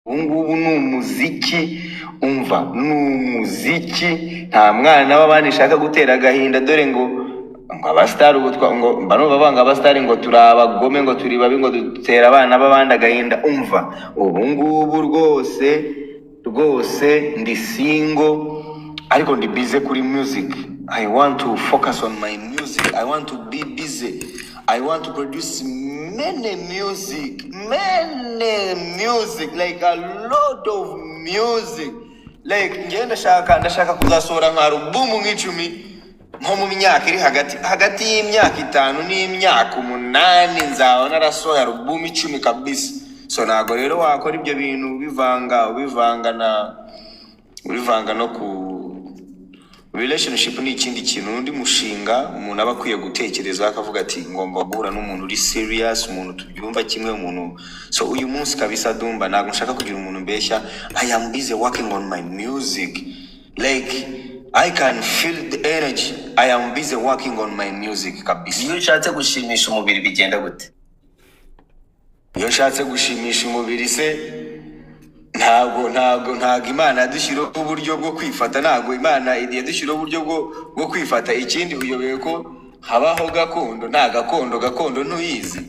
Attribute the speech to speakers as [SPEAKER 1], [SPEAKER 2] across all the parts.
[SPEAKER 1] Ubu ngubu ni umuziki, umva, ni umuziki. Nta mwana w'abandi nshaka gutera agahinda. Dore ngo abasitari ubu ngo mba numva banga abasitari, ngo turi abagome, ngo turi babi, ngo dutera abana b'abandi agahinda. Umva, ubu ngubu rwose rwose ndi single, ariko ndi busy kuri music. I want to focus on my music. I want to be busy. I want to produce many music, many music, like a lot of music. Like njyewe ndashaka kuzasohora nka alubumu nk'icumi nko mu myaka iri hagati y'imyaka 5 n'imyaka 8, nzaba narasohoye alubumu 10 kabisa. So ntabwo rero wakora ibyo bintu ubivanga no ku relationship. Ni ikindi kintu, undi mushinga umuntu aba akwiye gutekereza, akavuga ati ngomba guhura n'umuntu uri serious, umuntu tubyumva kimwe, umuntu. So uyu munsi kabisa, Dumba, ntabwo nshaka kugira umuntu mbeshya. I am busy working on my music. Like I can feel the energy. I am busy working on my music kabisa.
[SPEAKER 2] Iyo ushatse gushimisha umubiri bigenda gute?
[SPEAKER 1] Iyo nshatse gushimisha umubiri se, ntabwo Imana yadushyiriyeho uburyo bwo kwifata. Ntabwo Imana yadushyiriyeho uburyo bwo kwifata. Ikindi, uyobewe ko habaho gakondo? Nta gakondo, gakondo ntuyizi?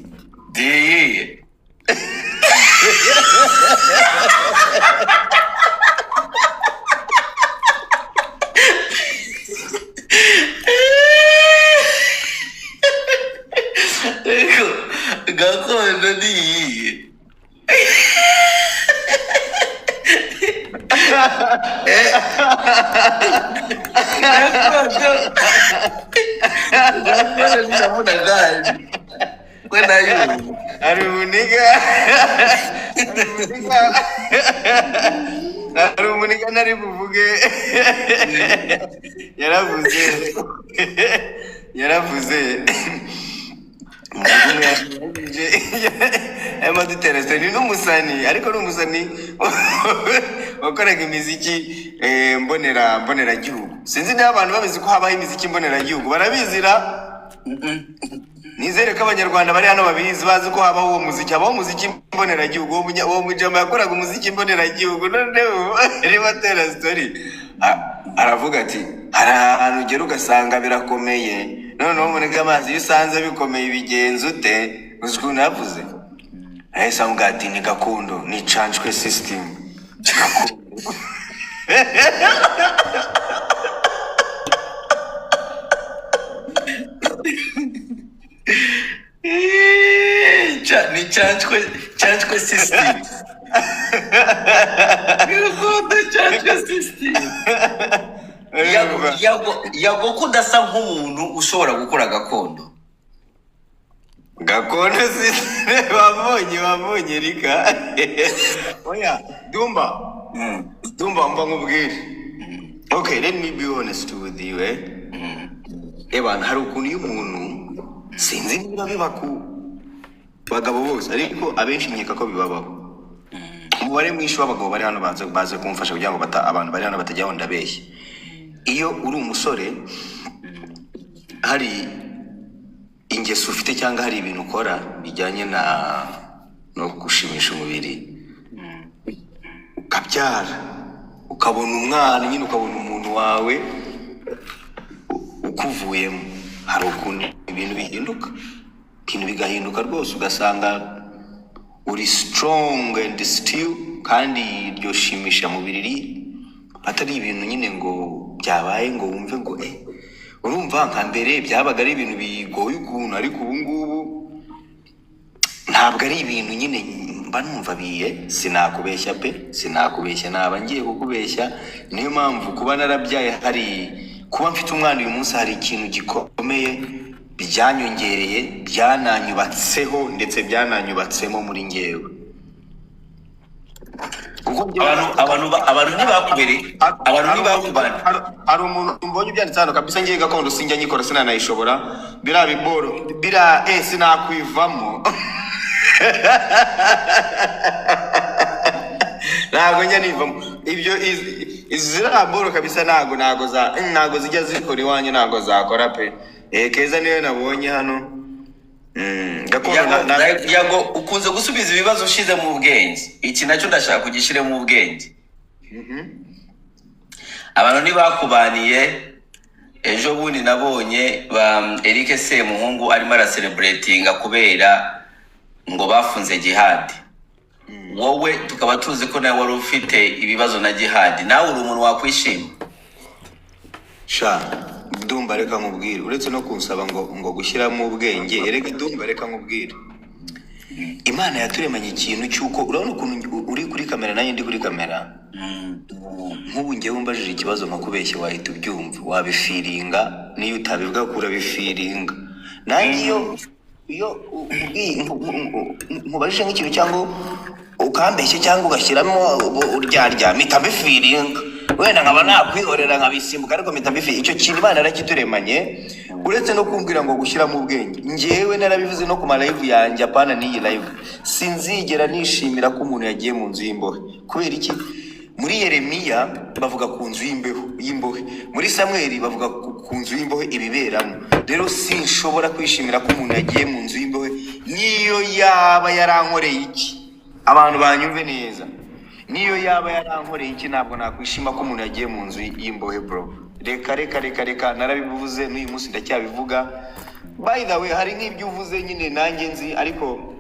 [SPEAKER 2] Diye. Ariko gakondo ni iyihe? Gakondo ni namuna gani? Kwe nayumva.
[SPEAKER 1] Hari umuniga ntari buvuge, yaravuze umuntu umwe yarangije arimo adutera story. Ni n'umusani, ariko ni umusani wakoraga imiziki mboneragihugu. Sinzi niba abantu babizi ko habaho imiziki mboneragihugu. Barabizira? Nizere ko Abanyarwanda bari hano babizi, bazi ko habaho uwo muziki, habaho umuziki mboneragihugu. Uwo mujama yakoraga umuziki mboneragihugu. Noneho arimo atera story, aravuga ati hari ahantu ugera ugasanga birakomeye. Noneho umunega amazi, iyo usanze bikomeye bigenza ute? Uzi ukuntu yavuze? Ahise amubwira ati ni gakondo, ni canshwe system, gakondo.
[SPEAKER 2] Ni canshwe system. Gakondo canshwe system. Yago,
[SPEAKER 1] Urumva?
[SPEAKER 2] Yago ko udasa nk'umuntu ushobora gukora gakondo.
[SPEAKER 1] Gakondo system, wabonye rika. Oya Dumba, Dumba, mva nkubwire. Okay, let me be honest with you, eh. Ebana, hari ukuntu iyo umuntu, sinzi niba biba ku bagabo bose, ariko abenshi nkeka ko bibabaho. Umubare mwinshi w'abagabo bari hano baze kumfasha kugira ngo abantu bari hano batajyaho ndabeshya. Iyo uri umusore, hari ingeso ufite cyangwa hari ibintu ukora bijyanye na no gushimisha umubiri, ukabyara, ukabona umwana nyine, ukabona umuntu wawe ukuvuyemo, hari ukuntu ibintu bihinduka, ibintu bigahinduka rwose, ugasanga uri strong and still, kandi iryo shimisha mubiri atari ibintu nyine ngo byabaye ngo wumve ngo urumva nka mbere byabaga ari ibintu bigoye ukuntu, ariko ubu ngubu ntabwo ari ibintu nyine mba numva biye. Sinakubeshya pe, sinakubeshya, naba ngiye kukubeshya. Niyo mpamvu kuba narabyaye, hari kuba mfite umwana uyu munsi, hari ikintu gikomeye byanyongereye, byananyubatseho, ndetse byananyubatsemo muri ngewe, kuko
[SPEAKER 2] Abantu ntibakubereye, abantu ntibakubana.
[SPEAKER 1] Hari umuntu mbonye ubyanditse hano kabisa. Ngiye gakondo sinjya nyikora, sinanayishobora. Biriya biboro biriya, sinakwivamo, ntabwo njya nivamo ibyo. Izi ziriya boro kabisa ntabwo zijya zikora iwanjye, ntabwo zakora pe. Keza niyo nabonye hano. Gakondo. Gakondo
[SPEAKER 2] Yago,
[SPEAKER 1] na
[SPEAKER 2] Yago, ukunze gusubiza ibibazo ushize mu bwenge. Iki nacyo ndashaka kugishyire mu bwenge. Abantu ntibakubaniye. Ejo bundi nabonye ba Eric Semuhungu arimo aracelebratinga kubera ngo bafunze Jihad. Wowe tukaba tuzi ko nawe wari ufite ibibazo na Jihad. Nawe uri umuntu wakwishima?
[SPEAKER 1] Sha Dumba, reka nkubwire, uretse no kunsaba ngo gushyiramo ubwenge, erega Dumba, reka nkubwire, Imana yaturemanye ikintu cy'uko urabona ukuntu uri kuri kamera, nanjye ndi kuri kamera. Nk'ubu ngewe umbajije ikibazo nkakubeshya, wahita ubyumva, wabifeelinga. Niyo utabivuga ko urabifeelinga. Nanjye iyo nkubajije nk'ikintu cyangwa ukambeshya cyangwa ugashyiramo uryarya, mpita mbifeelinga. Wenda nkaba nakwihorera nkabisimbuka, ariko mpita mbifeelinga. Icyo kintu Imana yarakituremanye. Uretse no kumbwira ngo gushyiramo ubwenge, ngewe narabivuze no ku ma live yanjye, apana n'iyi live, sinzigera nishimira ko umuntu yagiye mu nzu y'imbohe. Kubera iki? Muri Yeremiya bavuga ku nzu y'imbohe, muri Samweli bavuga ku nzu y'imbohe ibiberamo. Rero sinshobora kwishimira ko umuntu yagiye mu nzu y'imbohe, niyo yaba yarankoreye iki. Abantu banyumve neza, niyo yaba yarankoreye iki, ntabwo nakwishima ko umuntu yagiye mu nzu y'imbohe, bro. Reka, reka, reka, reka. Narabivuze, n'uyu munsi ndacyabivuga. By the way, hari nk'ibyo uvuze nyine nanjye nzi, ariko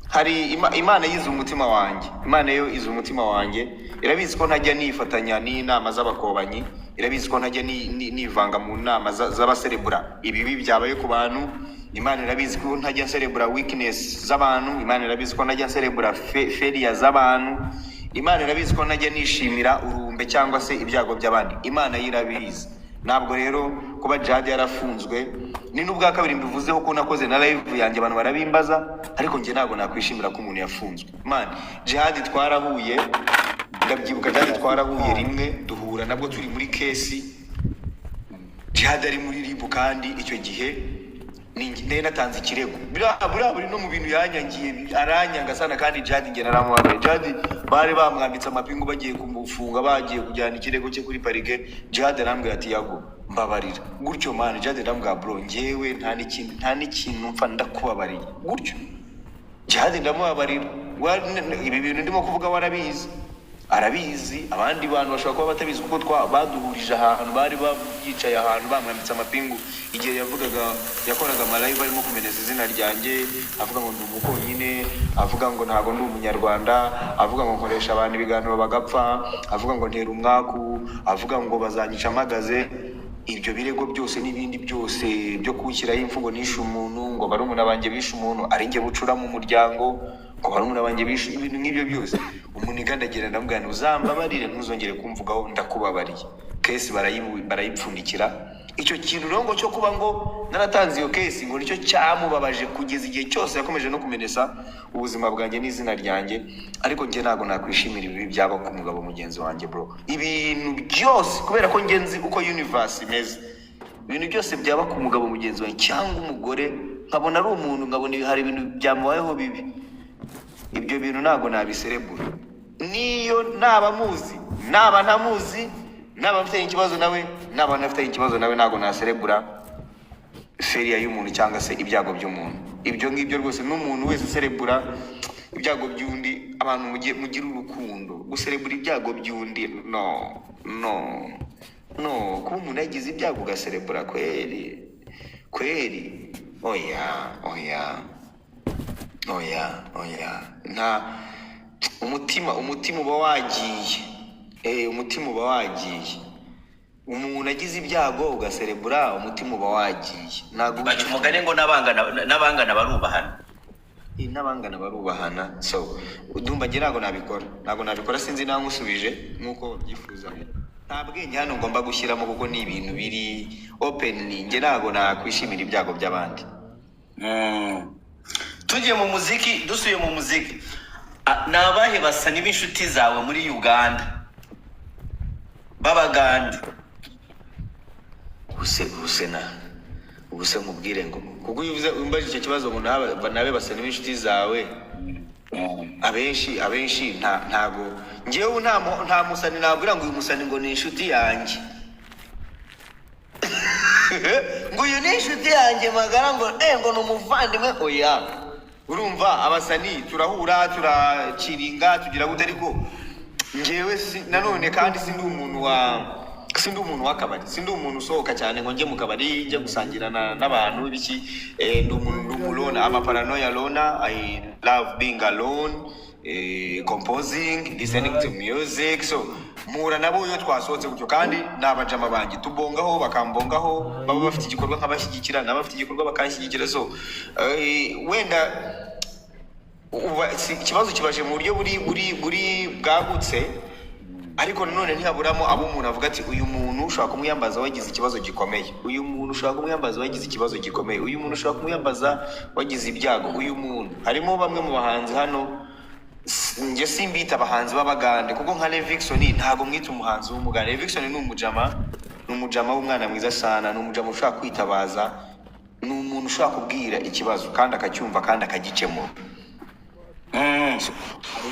[SPEAKER 1] hari Imana yize umutima wanjye. Imana yo izi umutima wanjye, irabizi ko ntajya nifatanya n'inama z'abakobanyi, irabizi ko ntajya nivanga mu nama z'abaserebura ibibi byabaye ku bantu. Imana irabizi ko ntajya nserebura weakness z'abantu. Imana irabizi ko ntajya nserebura failure z'abantu. Imana irabizi ko ntajya nishimira urumbe cyangwa se ibyago by'abandi. Imana yo irabizi. Ntabwo rero kuba Jihad yarafunzwe, ni n'ubwa kabiri mbivuzeho ko nakoze na live yanjye, abantu barabimbaza, ariko njye ntabwo nakwishimira ko umuntu yafunzwe. Man, Jihad twarahuye, ndabyibuka, Jihad twarahuye rimwe, duhura nabwo turi muri case. Jihad ari muri RIB, kandi icyo gihe nari natanze ikirego. Buriya buri no mu bintu yanyangiye, aranyanga sana. Kandi Jihad njye naramuhamagaye. Jihad bari bamwambitse amapingu, bagiye kumufunga, bagiye kujyana ikirego cye kuri parike. Jihad arambwira ati: "Yago, mbabarira." Gutyo man, Jihad ndamubwira: "Bro, njyewe nta n'ikintu mpfa, ndakubabariye." Gutyo Jihad ndamubabarira. Ibi bintu ndimo kuvuga warabizi, arabizi. Abandi bantu bashobora kuba batabizi, kuko baduhurije ahantu, bari yicaye ahantu bamwambitse amapingu, igihe yavugaga, yakoraga amalive arimo kumeneza izina ryanjye, avuga ngo ndi umukonyine, avuga ngo ntabwo ndi umunyarwanda, avuga ngo nkoresha abantu ibiganiro bagapfa, avuga ngo ntera umwaku, avuga ngo bazanyica mpagaze. Ibyo birego byose n'ibindi byose byo kunshyiraho imfungo, nishe umuntu, ngo barumuna banjye bishe umuntu, ari njye bucura mu muryango, ngo barumuna banjye bishe, ibintu nk'ibyo byose. Umuntu igandagenda, ndamubwira nti: "Uzambabarire, ntuzongere kumvugaho, ndakubabariye." Case barayipfundikira. Icyo kintu rero ngo cyo kuba ngo naratanze iyo case, ngo nicyo cyamubabaje kugeza igihe cyose yakomeje no kumenesa ubuzima bwanjye n'izina ryanjye. Ariko njye ntabwo nakwishimira ibibi byaba ku mugabo mugenzi wanjye, bro. Ibintu byose, kubera ko njye nzi uko universe imeze, ibintu byose byaba ku mugabo mugenzi wanjye cyangwa umugore, nkabona ari umuntu, nkabona hari ibintu byamubayeho bibi, ibyo bintu ntabwo nabiserebura, niyo naba muzi, naba ntamuzi, naba mfitanye ikibazo nawe, naba ntafitanye ikibazo nawe, ntabwo naserebura failure y'umuntu cyangwa se ibyago by'umuntu. Ibyo ngibyo rwose, n'umuntu wese userebura ibyago by'undi, abantu mugire urukundo. Guserebura ibyago by'undi, no, no, no. Kuba umuntu yagize ibyago ugaserebura, kweri kweri, oya, oya, oya, oya. Nta umutima uba wagiye, umutima uba wagiye. Umuntu agize ibyago ugaserebura, umutima uba wagiye. Ntabwo
[SPEAKER 2] Baca umugani ngo n'abangana barubahana.
[SPEAKER 1] N'abangana barubahana. So ndumva njye ntabwo nabikora, ntabwo nabikora. Sinzi nawe nkusubije nk'uko babyifuza. Nta bwenge hano ngomba gushyiramo, kuko ni ibintu biri open. Njye ntabwo nakwishimira ibyago by'abandi.
[SPEAKER 2] Tugiye mu muziki, dusuye mu muziki. Ah, ni abahe basani b'inshuti zawe muri Uganda b'Abagande?
[SPEAKER 1] Ubuse na ubuse nkubwire ngo kuko iyo uvuze, umbajije icyo kibazo ngo nabe basani b'inshuti zawe, abenshi ntago njyewe nta musani nabwira ngo uyu musani ngo ni inshuti yanjye, ngo uyu ni inshuti yanjye magara, ngo ngo ni umuvandimwe. Oya. Urumva, abasani turahura, turaciringa, tugira gute, ariko njyewe si, nanone kandi sindi umuntu w'akabari, sindi umuntu usohoka cyane ngo njye mu kabari, njye gusangira n'abantu biki. Ndi umu loner, I'm a paranoia loner. I love being alone, composing, listening to music. So mpura nabo iyo twasohotse gutyo, kandi ni abajama banjye, tubongaho bakambongaho, baba bafite igikorwa nkabashyigikira, nabo bafite igikorwa bakanshyigikira. So wenda ikibazo kibaje mu buryo buri bwagutse, ariko nanone ntihaburamo abo umuntu avuga ati: "Uyu muntu ushobora kumwiyambaza wagize ikibazo gikomeye, uyu muntu ushobora kumwiyambaza wagize ikibazo gikomeye, uyu muntu ushobora kumwiyambaza wagize ibyago, uyu muntu." Harimo bamwe mu bahanzi hano, njye simbita abahanzi b'abagande, kuko nka Levixon ntabwo mwita umuhanzi w'umugande. Levixon ni umujama, ni umujama w'umwana mwiza sana, ni umujama ushobora kwitabaza, ni umuntu ushobora kubwira ikibazo kandi akacyumva kandi akagikemura.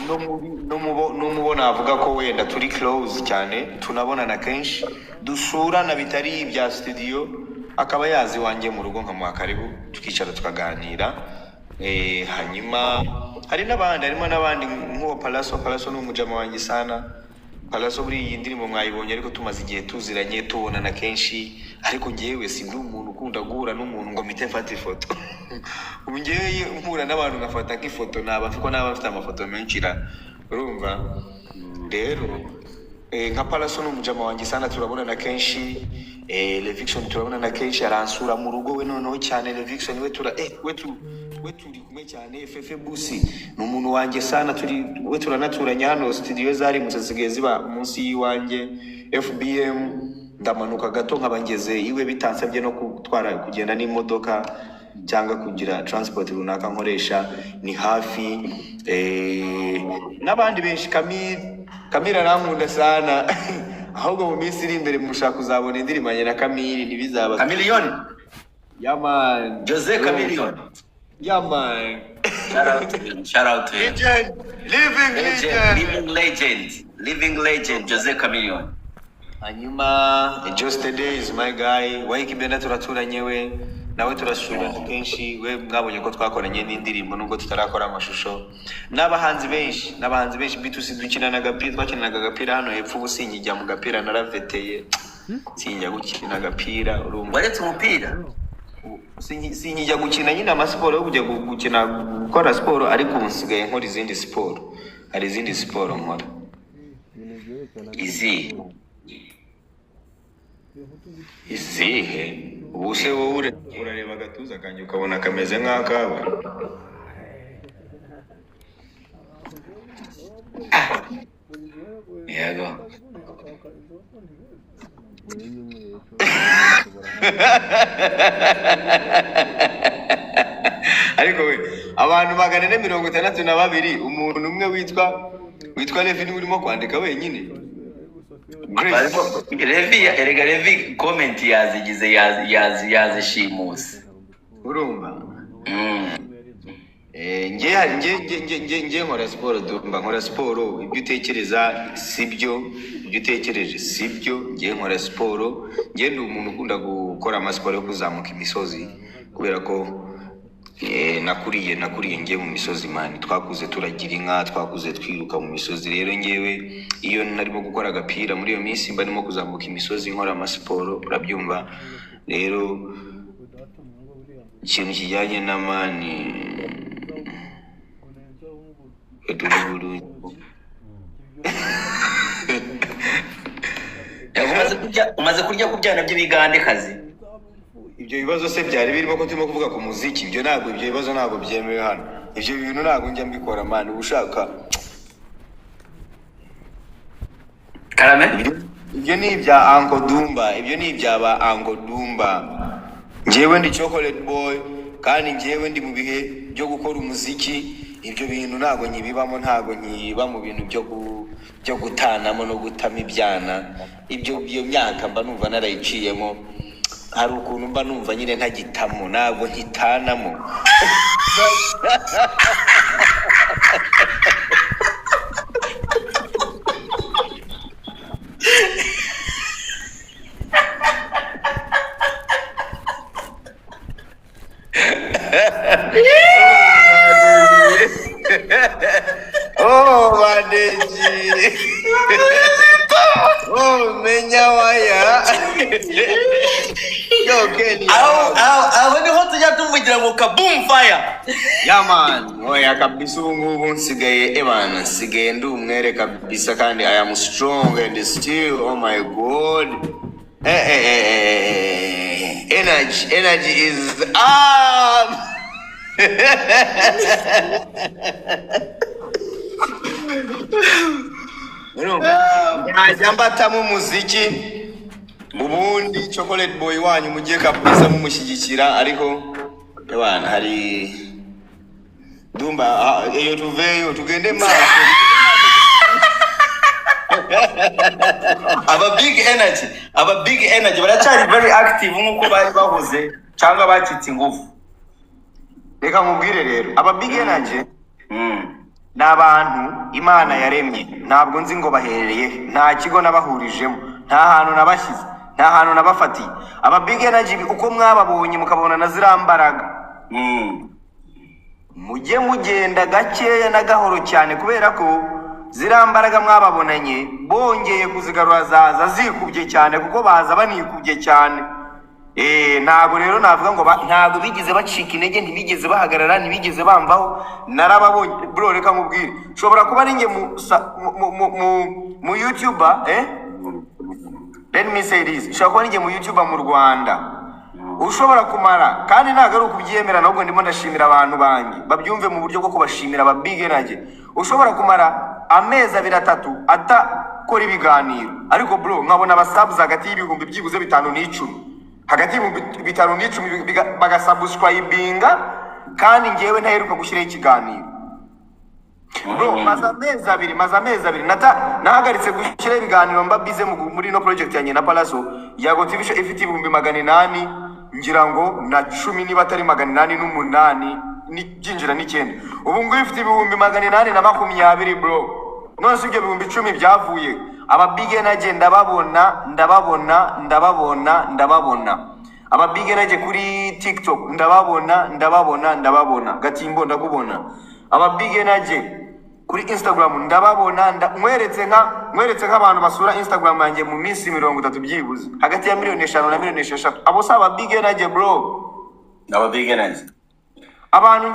[SPEAKER 1] No mu bo navuga ko wenda turi close cyane, tunabonana kenshi, dusurana bitari ibya studio, akaba yazi iwanjye mu rugo, nkamuha karibu, tukicara tukaganira. Hanyuma hari n'abandi, harimo n'abandi nk'uwo Palaso. Palaso ni umujama wanjye sana. Palaso, buri iyi ndirimbo mwayibonye, ariko tumaze igihe tuziranye, tubonana kenshi, ariko njyewe sindi umuntu ukunda guhura n'umuntu ngo mpite mfata ifoto. Ubu njyewe iyo mpura n'abantu ngafata nk'ifoto, naba kuko naba mfite amafoto menshi ra. Urumva rero, nka Palaso ni umujama wanjye sana, turabonana kenshi. Levixon turabonana kenshi, aransura mu rugo we noneho cyane. Levixon we tura eh, we tu we turi kumwe cyane. Fefe Busi ni umuntu wanjye sana, turi we turanaturanye hano, studio zarimutse zisigaye ziba munsi y'iwanjye. FBM ndamanuka gato nkaba ngeze iwe, bitansabye no gutwara, kugenda n'imodoka cyangwa kugira transport runaka nkoresha, ni hafi. N'abandi benshi, Camille, Camille arankunda sana. Ahubwo mu minsi iri imbere mushaka kuzabona indirimbo yanjye na Camille, ntibizaba
[SPEAKER 2] Chameleone.
[SPEAKER 1] Yeah man.
[SPEAKER 2] Jose Chameleone.
[SPEAKER 1] Yeah man.
[SPEAKER 2] Shout out to him, shout out to him.
[SPEAKER 1] Legend, living
[SPEAKER 2] Legend,
[SPEAKER 1] legend.
[SPEAKER 2] Living legend, living legend Jose Chameleone.
[SPEAKER 1] Hanyuma Just Today is my guy. Waiki Benda turaturanye, we nawe turasurana kenshi, we mwabonye ko twakoranye n'indirimbo nubwo tutarakora amashusho. N'abahanzi benshi, n'abahanzi benshi. B2C dukinana agapira, twakinanaga agapira hano hepfo. Ubu sinkijya mu gapira, naraveteye, sinjya gukina agapira, urumva.
[SPEAKER 2] Waretse umupira?
[SPEAKER 1] Sinkijya gukina nyine amasiporo yo kujya gukina, gukora siporo, ariko ubu nsigaye nkora izindi siporo, hari izindi siporo nkora.
[SPEAKER 2] Izi?
[SPEAKER 1] Izihe? Ubu se wowe urareba agatuza kanjye ukabona kameze nk'akawe?
[SPEAKER 2] Yego.
[SPEAKER 1] Ariko we, abantu 462, umuntu umwe witwa Levi niwe urimo kwandika wenyine. Grace.
[SPEAKER 2] Barimo Levi, erega Levi comment yazigize, yazishimuse.
[SPEAKER 1] Urumva? Nge nkora siporo, dumba nkora siporo. Ibyo utekereza si byo, ibyo utekereje si byo. Nge nkora siporo, nge ndi umuntu ukunda gukora amasiporo yo kuzamuka imisozi, kubera ko nakuriye nge mu misozi man. Twakuze turagira inka, twakuze twiruka mu misozi. Rero ngewe iyo narimo gukora agapira muri iyo minsi, mba ndimo kuzamuka imisozi, nkora amasiporo, urabyumva. Rero ikintu kijyanye na man Eduruburu.
[SPEAKER 2] Umaze kurya ku byana by'ibigandekazi?
[SPEAKER 1] Ibyo bibazo se byari birimo ko turimo kuvuga ku muziki? Ibyo ntabwo, ibyo bibazo ntabwo byemewe hano. Ibyo bintu ntabwo njya mbikora man, uba ushaka
[SPEAKER 2] Karame.
[SPEAKER 1] Ibyo ni ibya Uncle Dumba, ibyo ni ibya ba Uncle Dumba. Njyewe ndi chocolate boy, kandi njyewe ndi mu bihe byo gukora umuziki. Ibyo bintu ntabwo nkibibamo, ntabwo nkiba mu bintu byo gutanamo no gutama ibyana. Ibyo, iyo myaka mba numva narayiciyemo. Hari ukuntu mba numva nyine ntagitamo, ntabwo nkitanamo. Oh, menya waya. Yo, Kenny.
[SPEAKER 2] Aho niho tujya tuvugira ngo kaboom fire.
[SPEAKER 1] Yeah man, oya kabisa, ubu ngubu nsigaye, ebana, nsigaye ndi umwere kabisa, kandi I am strong and still, oh my God. Eh, eh, eh, eh, energy, energy is up. Urumva? Najya mbatamo umuziki ubundi Chocolate Boy wanyu mujye kabisa mumushyigikira, ariko ebana hari Dumba, ah, eyo tuveyo tugende maso.
[SPEAKER 2] Aba big energy baracyari very active nk'uko bari bahoze, cyangwa bacitse ingufu?
[SPEAKER 1] Reka nkubwire rero, aba big energy ni abantu Imana yaremye. Ntabwo nzi ngo baherereye he, nta kigo nabahurijemo, nta hantu nabashyize, nta hantu nabafatiye. Aba big energy, uko mwababonye mukabona na ziriya mbaraga, mujye mugenda gakeya na gahoro cyane, kubera ko ziriya mbaraga mwababonanye bongeye kuzigarura zaza zikubye cyane, kuko baza banikubye cyane. Ntabwo rero navuga ngo ntabwo bigeze bacika intege, ntibigeze bahagarara, ntibigeze bamvaho, narababonye. Bro, reka nkubwire, nshobora kuba ari njye mu YouTuber, eh? Let me say this, nshobora kuba ari njye mu YouTuber mu Rwanda ushobora kumara, kandi ntabwo ari ukubyemera, ahubwo ndimo ndashimira abantu banjye babyumve mu buryo bwo kubashimira, aba big energy, ushobora kumara amezi 2, 3 atakora ibiganiro, ariko bro, nkabona abasubs hagati y'ibihumbi byibuze 5 n'icumi, hagati y'ibihumbi 5 n'icumi bagasubscribinga, kandi ngewe ntaheruka gushyiraho ikiganiro. Bro, maze amezi 2 nahagaritse gushyiraho ibiganiro, mba bize muri ino project yanjye na Palaso. Yago TV Show ifite 800,000 ngira ngo na cumi, niba atari 808 byinjira n'icyenda. Ubu ngubu ifite 820,000, bro. None si ibyo 10,000 byavuye? Aba big energy ndababona, ndababona, ndababona, ndababona. Aba big energy kuri TikTok ndababona, ndababona, ndababona. Gatimbo, ndakubona. Aba big energy kuri Instagram ndababona. Nkweretse nk'abantu basura Instagram yanjye mu minsi 30 byibuze hagati ya miliyoni 5 na miliyoni 6. Abo si aba big energy, bro?
[SPEAKER 2] Aba big energy.
[SPEAKER 1] Abantu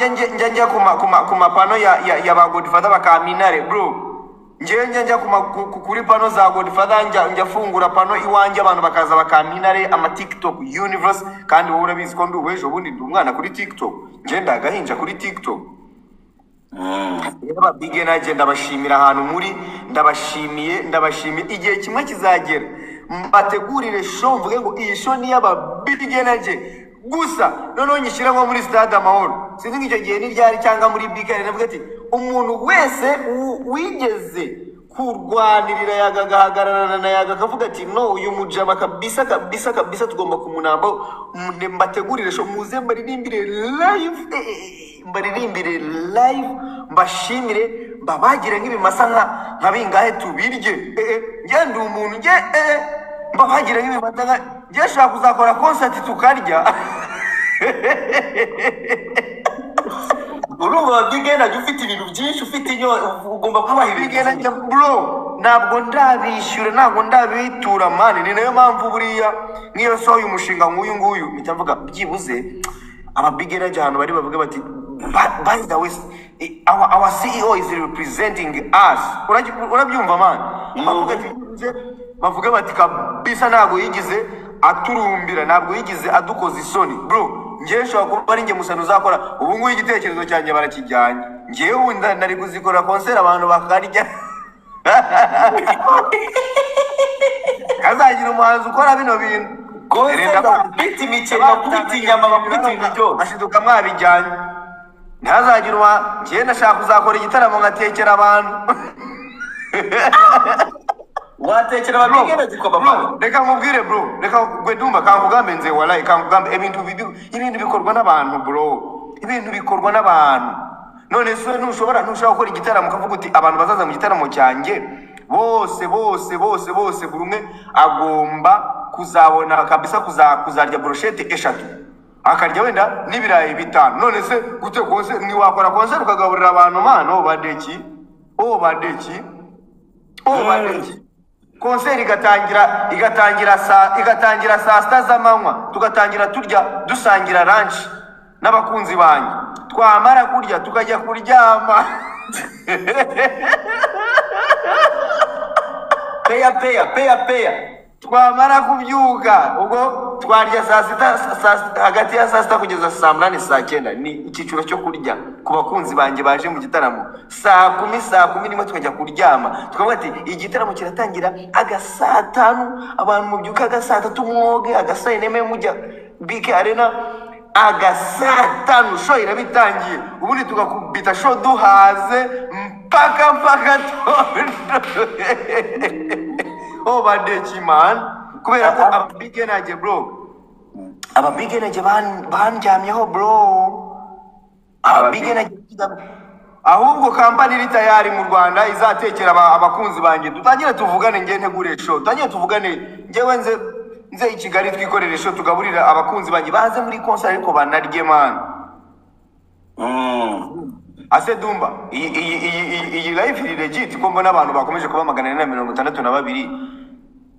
[SPEAKER 1] njya ku mapano ya ba Godfather bakaminare, bro. Njyewe njya kuri pano za Godfather, njya fungura pano iwanjye, abantu bakaza bakaminare ama TikTok universe. Kandi wowe urabizi ko ndi uw'ejo bundi, ndi umwana kuri TikTok, njye ndagahinja kuri TikTok. Rero big energy ndabashimira ahantu muri, ndabashimiye, ndabashimiye. Igihe kimwe kizagera mbategurire show, mvuge ngo iyi show ni iy'aba big energy gusa, noneho nyishyire nko muri Stade Amahoro, sinzi ngo icyo gihe ni ryari, cyangwa muri BK, navuga ati umuntu wese wigeze kurwanirira Yaga, agahagararana na Yaga, akavuga ati no, uyu mujama kabisa kabisa kabisa tugomba kumunambaho, mbategurire show, muze mbaririmbire live, mbaririmbire live, mbashimire, mbabagire nk'ibimasa nka bingahe tubirye. Njye ndi umuntu, njye mbabagire nk'ibimasa nka, njye nshobora kuzakora concert tukarya.
[SPEAKER 2] Urumva big energy ufite ibintu byinshi, ufite inyo, ugomba kubaha ibintu
[SPEAKER 1] Big energy, bro, ntabwo ndabishyura, ntabwo ndabitura man. Ni nayo mpamvu buriya nk'iyo nsohoye umushinga nk'uyu nguyu mpita mvuga byibuze aba big energy ahantu bari bavuga bati by the way, our CEO is representing us. Urabyumva man? Bavuga ati byibuze, bavuga bati kabisa ntabwo yigize aturumbira, ntabwo yigize adukoza isoni. Bro, njyewe nshobora kuba ari njye musano uzakora ubu ngubu, igitekerezo cyanjye barakijyanye. Njyewe ubu nari kuzikora concert abantu bakarya. Hazagira umuhanzi ukora bino bintu.
[SPEAKER 2] Concert
[SPEAKER 1] Renda
[SPEAKER 2] bakubita imiceri, bakubita inyama, bakubita ibintu byose.
[SPEAKER 1] Bashiduka mwabijyanye. Ntihazagira njyewe ndashaka kuzakora igitaramo ngatekera abantu.
[SPEAKER 2] Watekera aba big energy kwa mama.
[SPEAKER 1] Bro, reka nkubwire bro, reka gwe ndumva kankugambe nze, wallahi kankugambe, ibintu bibi, ibintu bikorwa n'abantu bro, ibintu bikorwa n'abantu. None se ntushobora gukora igitaramo ukavuga uti abantu bazaza mu gitaramo cyanjye bose bose bose bose, buri umwe agomba kuzabona kabisa kuzarya brochette 3, akarya wenda n'ibirayi 5. None se gute kose ntiwakora concert ukagaburira abantu man? Oh badeki, oh badeki. Oh, concert igatangira saa 6 z'amanywa, tugatangira turya dusangira lunch n'abakunzi banjye, twamara kurya tukajya kuryama.
[SPEAKER 2] Peya peya peya peya.
[SPEAKER 1] Twamara kubyuka, ubwo twarya saa sita, hagati ya saa 6 kugeza saa 8, saa 9 ni icyiciro cyo kurya ku bakunzi banjye baje mu gitaramo. Saa 10, saa 11 tukajya kuryama, tukavuga ati igitaramo kiratangira aga saa 5, abantu mubyuka aga saa 3 mwoge, aga saa 4 mujya BK Arena, aga saa 5 show iraba itangiye, ubundi tugakubita show duhaze mpaka mpaka tondo. Oh, badeki man, kubera ko aba big energy bro, aba big energy bandyamyeho bro, aba big energy. Ahubwo company iri tayari mu Rwanda izatekera abakunzi banjye, dutangire tuvugane, nge ntegure show, dutangire tuvugane, ngewe nze i Kigali twikorere show, tugaburira abakunzi banjye baze muri concert ariko banarye man. Ase Dumba, iyi live iri legit ko mbona abantu bakomeje kuba 462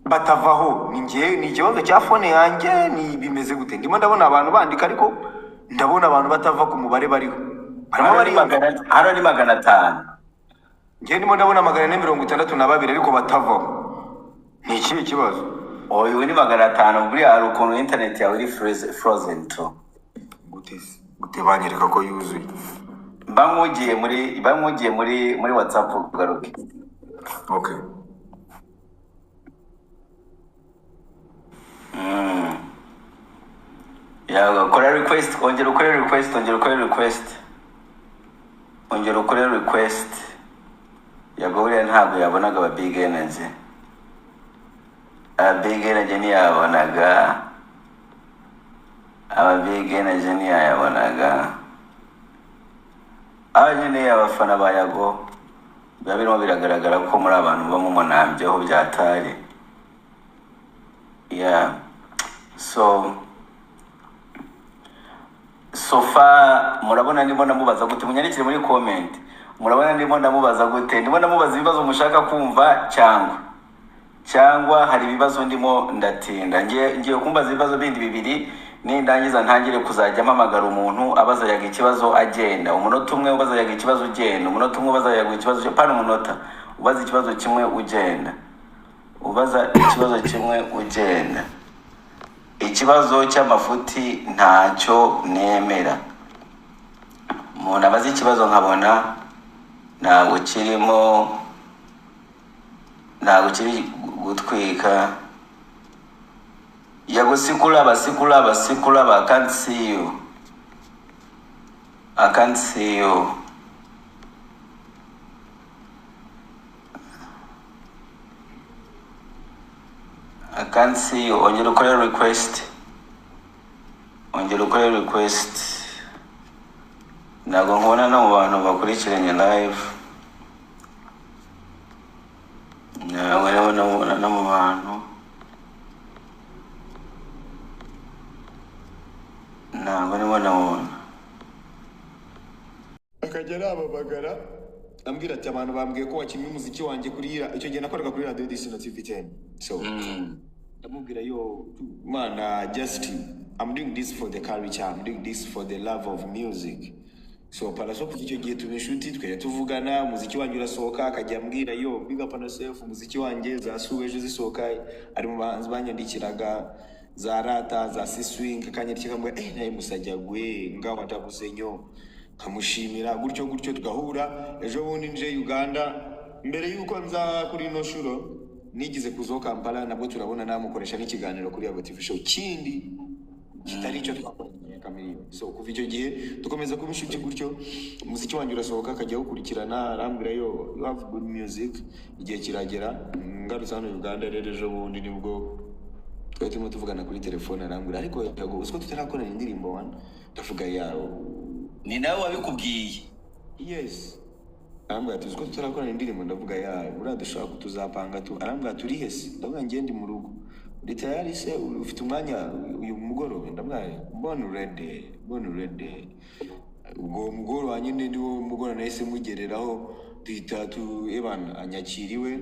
[SPEAKER 1] batavaho? Ni njye, ni ikibazo cya phone yanjye, ni bimeze gute? Ndimo ndabona abantu bandika ariko ndabona abantu batava ku mubare bariho, barimo
[SPEAKER 2] Hano ni
[SPEAKER 1] bariyongera.
[SPEAKER 2] hano ni 500.
[SPEAKER 1] Njye ndimo ndabona 462 ariko batavaho, ni ikihe kibazo?
[SPEAKER 2] Uyu ni 500. Buriya hari ukuntu internet yawe iri frozen to.
[SPEAKER 1] Gute se? Gute banyereka ko yuzuye?
[SPEAKER 2] Mba nkugiye muri WhatsApp ugaruke.
[SPEAKER 1] Okay.
[SPEAKER 2] Yawe kora request, ongera ukore request, ongera ukore request, ongera ukore request. Yago buriya ntabwo yabonaga aba big energy, aba big energy ntiyabonaga, aba big energy ntiyayabonaga. Aba nyine abafana ba Yago biba birimo biragaragara ko muri abantu muba mumunambyeho byatari. Yeah, so far murabona ndimo ndamubaza gute? Munyandikire muri comment, murabona ndimo ndamubaza gute? Ndimo ndamubaza ibibazo mushaka kumva cyangwa hari ibibazo ndimo ndatinda? Ngiye kumbaza ibibazo bindi bibiri, nindangiza ntangire kuzajya mpamagara umuntu abaza Yago ikibazo agenda umunota umwe, ubaza Yago ikibazo ugenda umunota umwe, ubaza Yago ikibazo pana umunota, ubaza ikibazo kimwe ugenda, ubaza ikibazo kimwe ugenda. Ikibazo cy'amafuti ntacyo nemera. Umuntu abaza ikibazo nkabona ntabwo kirimo, ntabwo kiri gutwika. Yago sikulaba, sikulaba, sikulaba. I can't see you, I can't see you. I can't see you. Ongera ukore request, ongera ukore request. Ntabwo nkubona no mu bantu bakurikiranye live, ntabwo rero ndabona no mu bantu, ntabwo ndimo ndamubona.
[SPEAKER 1] Akajya arababagara ambwira ati abantu bambwiye ko wakinnye umuziki wanjye kuri icyo gihe nakoraga kuri Radio 10 na TV 10. So ndamubwira, yo man, just I'm doing this for the culture, I'm doing this for the love of music. So Palaso kuva icyo gihe tuba inshuti, tukajya tuvugana, umuziki wanjye urasohoka akajya ambwira yo big up on yourself, umuziki wanjye za ejo zisohoka ari mu bahanzi banyandikiraga za rata za siswing, akanyandikira akambwira naye musajya gwe ngaho atabuzenyo, nkamushimira gutyo gutyo tugahura. Ejo bundi nje Uganda, mbere yuko nza kuri ino shuro nigize kuzo Kampala, nabwo turabona namukoresha n'ikiganiro kuri Yago TV show kindi kitari icyo twakoranye na Chameleone. So kuva icyo gihe dukomeza kuba inshuti gutyo, umuziki wanjye urasohoka akajya awukurikirana, arambwira yo you have good music. Igihe kiragera ngarutse hano Uganda rero ejo bundi nibwo twari turimo tuvugana kuri telefone, arambwira ariko Yago uziko tutarakorana indirimbo wana? Ndavuga ya
[SPEAKER 2] Ni nawe wabikubwiye?
[SPEAKER 1] Yes, arambwira ati uziko tutarakorana indirimbo? Ndavuga ya buriya dushobora kutuzapanga tu. Arambwira turi he se? Ndavuga njye ndi mu rugo. Uri tayari se? Ufite umwanya uyu mugoroba? Ndavuga mbona ready, mbona ready. Ubwo mugoroba nyine niwo mugoroba nahise mugereraho Duhita tu ebana anyakiriwe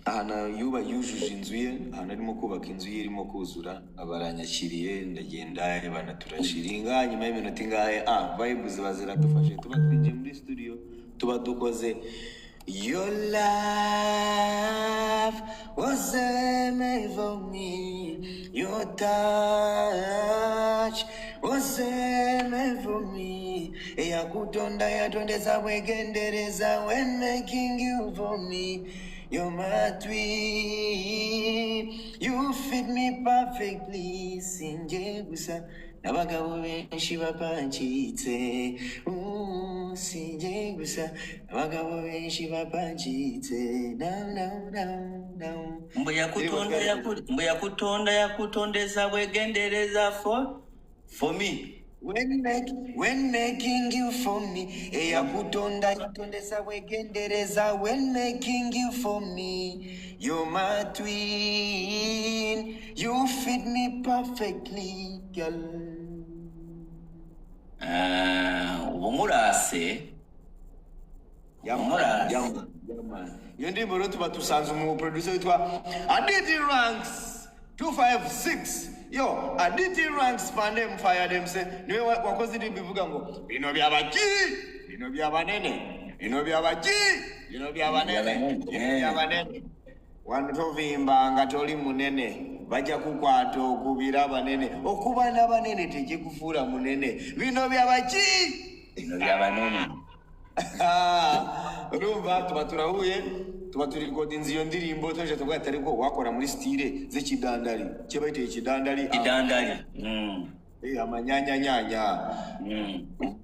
[SPEAKER 1] ahantu yuba yujuje inzu ye, ahantu arimo kubaka inzu ye irimo kuzura, aba aranyakiriye, ndagenda, ebana, turashiringa. Nyuma y'iminota ingahe, vibes ziba ziradufashe, tuba twinjiye muri studio, tuba dukoze "Your love was made for me, your touch was made for me. Eyakutonda yatondeza bwegendereza when making you for me. You're my twin, you fit me perfectly. Sinjye gusa n'abagabo benshi bapancitse. Sinjye gusa abagabo benshi bapancitse. No, no, no, no.
[SPEAKER 2] Mbu yakutonda mbu yakutonda yakutondeza bwegendereza for me.
[SPEAKER 1] When making you for me, eyakutonda yatondesa bwegendereza when making you for me. You're my twin, you fit me perfectly, girl.
[SPEAKER 2] Ah, ubu murase.
[SPEAKER 1] Yeah, man.
[SPEAKER 2] Murase.
[SPEAKER 1] Yeah, man. Yeah, man. Iyo ndirimbo rero tuba dusanze umu producer witwa Aditi Ranks 256. Yo, Aditi Ranks pandem fire dem se niwe wakoze indirimbo ivuga ngo bino byabaki, bino byabanene, bino byabaki, bino byabanene, bino byabanene. Wano tovimba nga toli munene, bajja kukwata okubira abanene, okuba n'abanene tekikufuula munene. Bino byabaki?
[SPEAKER 2] Bino byabanene.
[SPEAKER 1] Ah, urumva tuba turahuye, tuba turi kodinze iyo ndirimbo, twaje tuvuga ati ariko wakora muri style z'ikidandari cyo bayiteye ikidandari.
[SPEAKER 2] Idandari.
[SPEAKER 1] Amanyanyanyanya.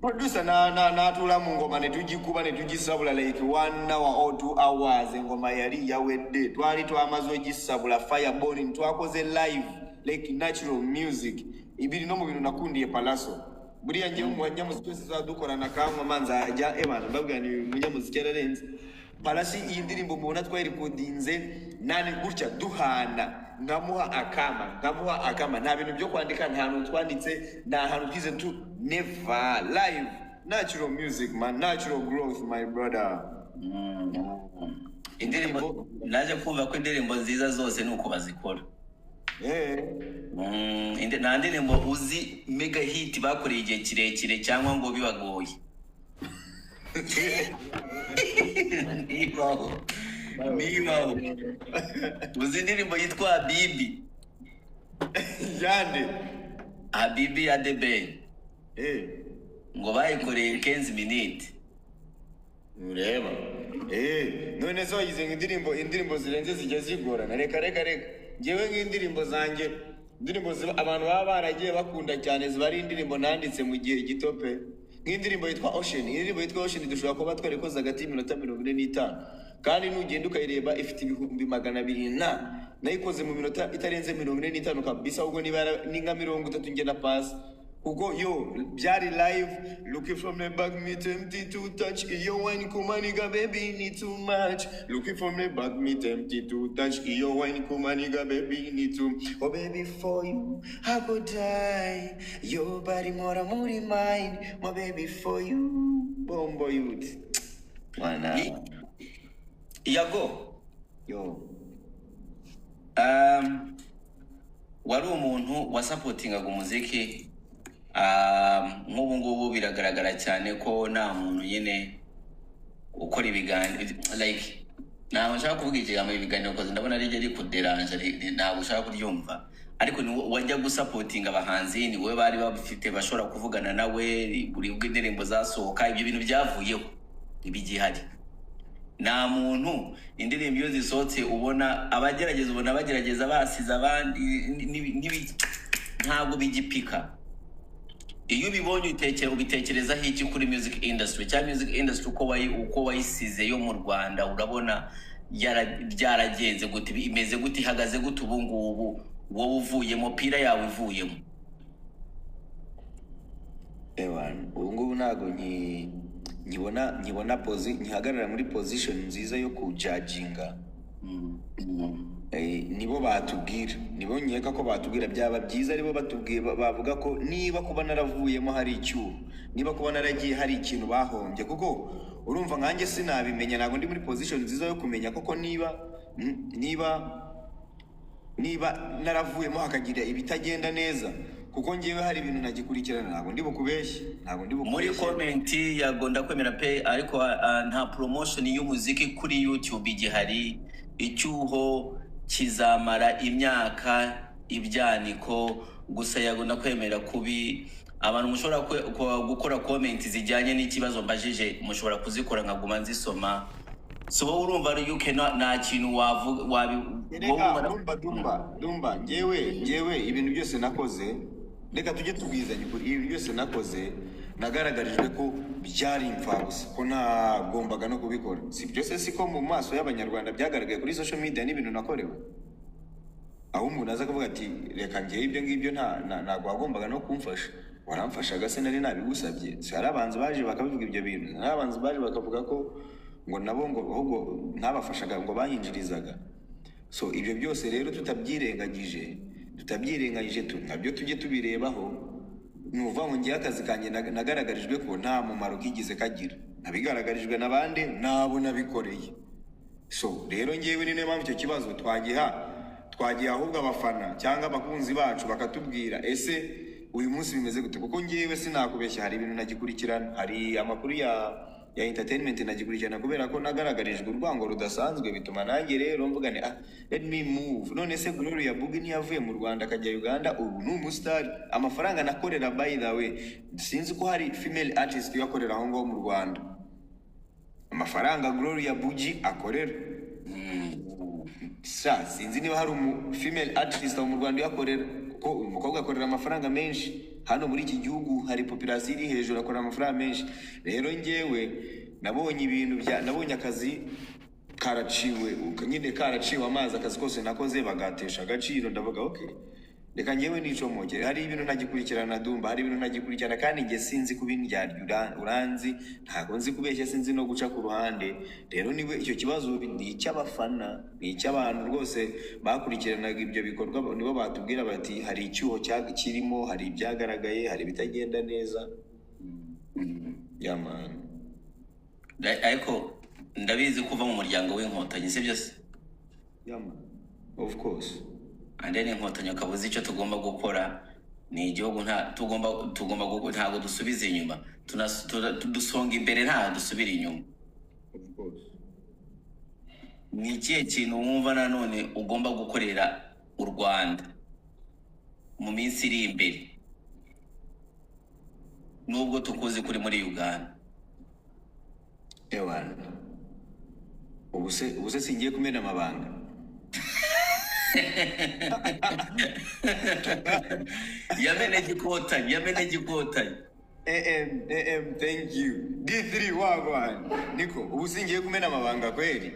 [SPEAKER 1] Producer na na natula mu ngoma ne tugikuba ne tugisabula like 1 hour or 2 hours, engoma yali yawedde, twali twamaze ogisabula fireborn, twakoze live like natural music. Ibiri no mu bintu nakundiye Palaso, buriya njyewe mu banyamuziki twese tuzaba dukorana kankoma nzajya ebana mbabwira ni umunyamuziki yararenze Palaso. Iyi ndirimbo mubona twayirikodinze nani gutya, duhana, nkamuha akama, nkamuha akama, nta bintu byo kwandika, nta hantu twanditse, nta hantu twize tu, never, live natural music, man, natural growth, my brother.
[SPEAKER 2] Indirimbo naje kumva ko indirimbo nziza zose ni uko bazikora. Nta ndirimbo uzi mega hit bakoreye igihe kirekire cyangwa ngo bibagoye. Nibaho, nibaho. Uzi indirimbo yitwa Habibi?
[SPEAKER 1] Yande?
[SPEAKER 2] Habibi ya The Ben. Ngo bayikoreye 15 minutes.
[SPEAKER 1] Ureba, none se wagize ngo indirimbo zirenze zijya zigorana? Reka, reka, reka, ngewe nk'indirimbo zanjye, indirimbo abantu baba baragiye bakunda cyane ziba ari indirimbo nanditse mu gihe gito pe. Nk'indirimbo yitwa Ocean, indirimbo yitwa Ocean dushobora kuba twarikoze hagati y'iminota 45, kandi nugenda ukayireba ifite 200,000 na nayikoze mu minota itarenze 45 kabisa. Ahubwo niba ni nka 30 ngenda pasi, kuko yo byari live. Looking from the back, me tempted to touch iyo wine kumaniga, baby, ni too much. Looking from the back, me tempted to touch iyo wine kumaniga, baby, ni too, oh baby, for you I could die. Your body more muri mine, my baby, for you, bombo youth mwana.
[SPEAKER 2] Yago.
[SPEAKER 1] Yo.
[SPEAKER 2] Wari umuntu wasapotingaga umuziki. Nk'ubu ngubu biragaragara cyane ko nta muntu nyine ukora ibiganiro, like ntabwo nshaka kuvuga ikigambo ibiganiro koze ndabona ari ryo rikuderanje, ntabwo ushaka kuryumva, ariko ni wajya gusapotinga abahanzi, ni wowe bari bafite bashobora kuvugana nawe buri bwo indirimbo zasohoka. Ibyo bintu byavuyeho, ntibigihari. Nta muntu, indirimbo iyo zisohotse ubona abagerageza, ubona bagerageza basize abandi, ntabwo bigipika. Iyo ubibonye ubitekerezaho iki kuri music industry, cyangwa music industry uko wayisize yo mu Rwanda? Urabona byaragenze gute, imeze gute, ihagaze gute ubu ngubu wowe uvuyemo, pira yawe ivuyemo?
[SPEAKER 1] Ewana, ubu ngubu ntabwo nkibona nkihagarara muri position nziza yo kujajinga. Nibo batubwira, nibo nkeka ko batubwira. Byaba byiza aribo batubwiye, bavuga ko niba kuba naravuyemo hari icyuho, niba kuba naragiye hari ikintu bahombye, kuko urumva nkanjye sinabimenya, ntabwo ndi muri position nziza yo kumenya koko niba naravuyemo hakagira ibitagenda neza, kuko ngewe hari ibintu ntagikurikirana. Ntabwo ndi bukubeshye, ntabwo ndi
[SPEAKER 2] Muri
[SPEAKER 1] bukubeshye.
[SPEAKER 2] comment yago, ndakwemera pe, ariko nta promotion y'umuziki kuri YouTube igihari. Icyuho kizamara imyaka ibyaniko gusa. Yago, ndakwemera kubi. Abantu mushobora gukora comment zijyanye n'ikibazo mbajije, mushobora kuzikora nkaguma nzisoma. So wowe urumva ari UK, nta kintu wavuga wabi wowe
[SPEAKER 1] Reka
[SPEAKER 2] urumva
[SPEAKER 1] Dumba, Dumba, Dumba, ngewe ibintu byose nakoze, reka tujye tubwizanya ukuri, ibintu byose nakoze nagaragarijwe ko byari imfabusa, ko ntagombaga no kubikora. Si byose, siko mu maso y'Abanyarwanda byagaragaye kuri social media n'ibintu nakorewe, aho umuntu aza akavuga ati: "Reka ngewe ibyo ngibyo ntabwo wagombaga no kumfasha, waramfashaga se nari nabigusabye?" Si hari abanzi baje bakabivuga ibyo bintu? Hari abanzi baje bakavuga ko ngo nabo ngo ahubwo ntabafashaga, ngo banyinjirizaga. So ibyo byose rero tutabyirengagije, nabyo tujye tubirebaho. Ni ukuvuga ngo ngewe akazi kanjye nagaragarijwe ko nta mumaro kigeze kagira, nabigaragarijwe n'abandi nabo nabikoreye. So rero ngewe ni niyo mpamvu icyo kibazo twagiha ahubwo abafana cyangwa abakunzi bacu, bakatubwira: ese uyu munsi bimeze gute? Kuko ngewe sinakubeshya, hari ibintu nagikurikirana, hari amakuru ya entertainment nagikurikirana, kubera ko nagaragarijwe urwango rudasanzwe, bituma nanjye rero mvuga ni: "Ah, let me move." None se Gloria Bugie ntiyavuye mu Rwanda akajya Uganda? Ubu ni umusitari. Amafaranga nakorera, by the way, sinzi ko hari female artist uyakorera aho ngaho mu Rwanda, amafaranga Gloria Bugie akorera. Sha, sinzi niba hari umu female artist aho mu Rwanda uyakorera, kuko uyu mukobwa akorera amafaranga menshi. Hano muri iki gihugu hari population iri hejuru, akorera amafaranga menshi. Rero njyewe nabonye ibintu bya, nabonye akazi karaciwe nyine, karaciwe amazi, akazi kose nakoze bagatesha agaciro. Ndavuga: "Okay, reka njyewe nicomoke." Hari ibintu ntagikurikirana, Dumba, hari ibintu ntagikurikirana, kandi njye sinzi kubindyarya. Uranzi, ntabwo nzi kubeshya, sinzi no guca ku ruhande. Rero niwe icyo kibazo ni icy'abafana, ni icy'abantu rwose bakurikiranaga ibyo bikorwa, nibo batubwira bati hari icyuho kirimo, hari ibyagaragaye, hari ibitagenda neza. Yeah, man.
[SPEAKER 2] Ariko ndabizi ko uva mu muryango w'Inkotanyi, sibyo se?
[SPEAKER 1] Yeah, man. Of course.
[SPEAKER 2] And then Inkotanyi ukaba uzi icyo tugomba gukora ni igihugu, nta tugomba ntabwo dusubiza inyuma. Dusonga imbere, nta dusubira inyuma.
[SPEAKER 1] Of course.
[SPEAKER 2] Ni ikihe kintu wumva nanone ugomba gukorera u Rwanda mu minsi iri imbere, nubwo tukuzi kuri muri Uganda?
[SPEAKER 1] Ewana, ubu se singiye kumena amabanga?
[SPEAKER 2] Yamene gikotanyi, yamene gikotanyi.
[SPEAKER 1] AM, AM, thank you. D3 wagwan. Niko, ubu singiye kumena amabanga kweli.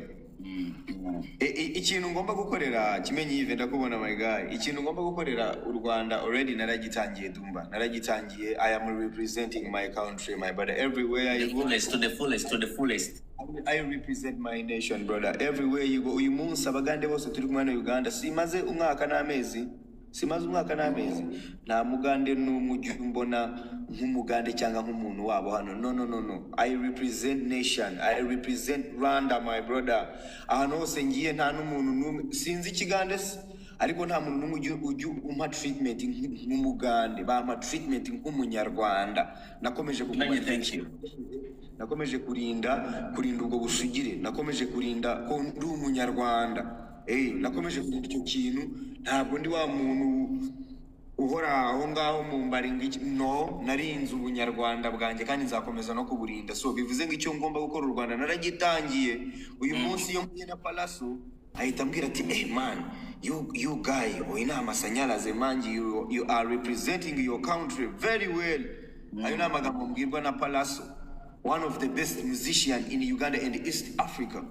[SPEAKER 1] Ikintu ngomba gukorera Kimenyi Yves, ndakubona my guy. Ikintu ngomba gukorera u Rwanda already naragitangiye, Dumba. Naragitangiye. I am representing my country, my brother, everywhere I
[SPEAKER 2] The
[SPEAKER 1] go.
[SPEAKER 2] fullest, to the fullest, to the fullest.
[SPEAKER 1] I represent my nation, brother. Everywhere you go. Uyu munsi Abagande bose turi kumwe na Uganda. Simaze umwaka n'amezi. Simaze umwaka n'amezi. Nta Mugande n'umwe ujya umbona nk'Umugande cyangwa nk'umuntu wabo hano. No, no, no, no. I represent nation. I represent Rwanda, my brother. Ahantu hose ngiye nta n'umuntu n'umwe. Sinzi Ikigande se, ariko nta muntu n'umwe ujya umpa treatment nk'Umugande. Bampa treatment nk'Umunyarwanda. Nakomeje
[SPEAKER 2] Kimenyi,
[SPEAKER 1] kuguma
[SPEAKER 2] thank you.
[SPEAKER 1] nakomeje kurinda ubwo busugire, nakomeje kurinda ko ndi Umunyarwanda. Nakomeje kurinda icyo kintu. Ntabwo ndi wa muntu uhora aho ngaho mu mbaringa no narinze ubunyarwanda bwanjye kandi nzakomeza no kuburinda. So bivuze ngo icyo ngomba gukora u Rwanda naragitangiye. Uyu munsi iyo mpuye na Palaso ahita ambwira ati: "Hey man, you guy, oina amasanyalaze mangi, you are representing your country very well." Ayo ni amagambo mbwirwa na Palaso, one of the best musician in Uganda and East Africa.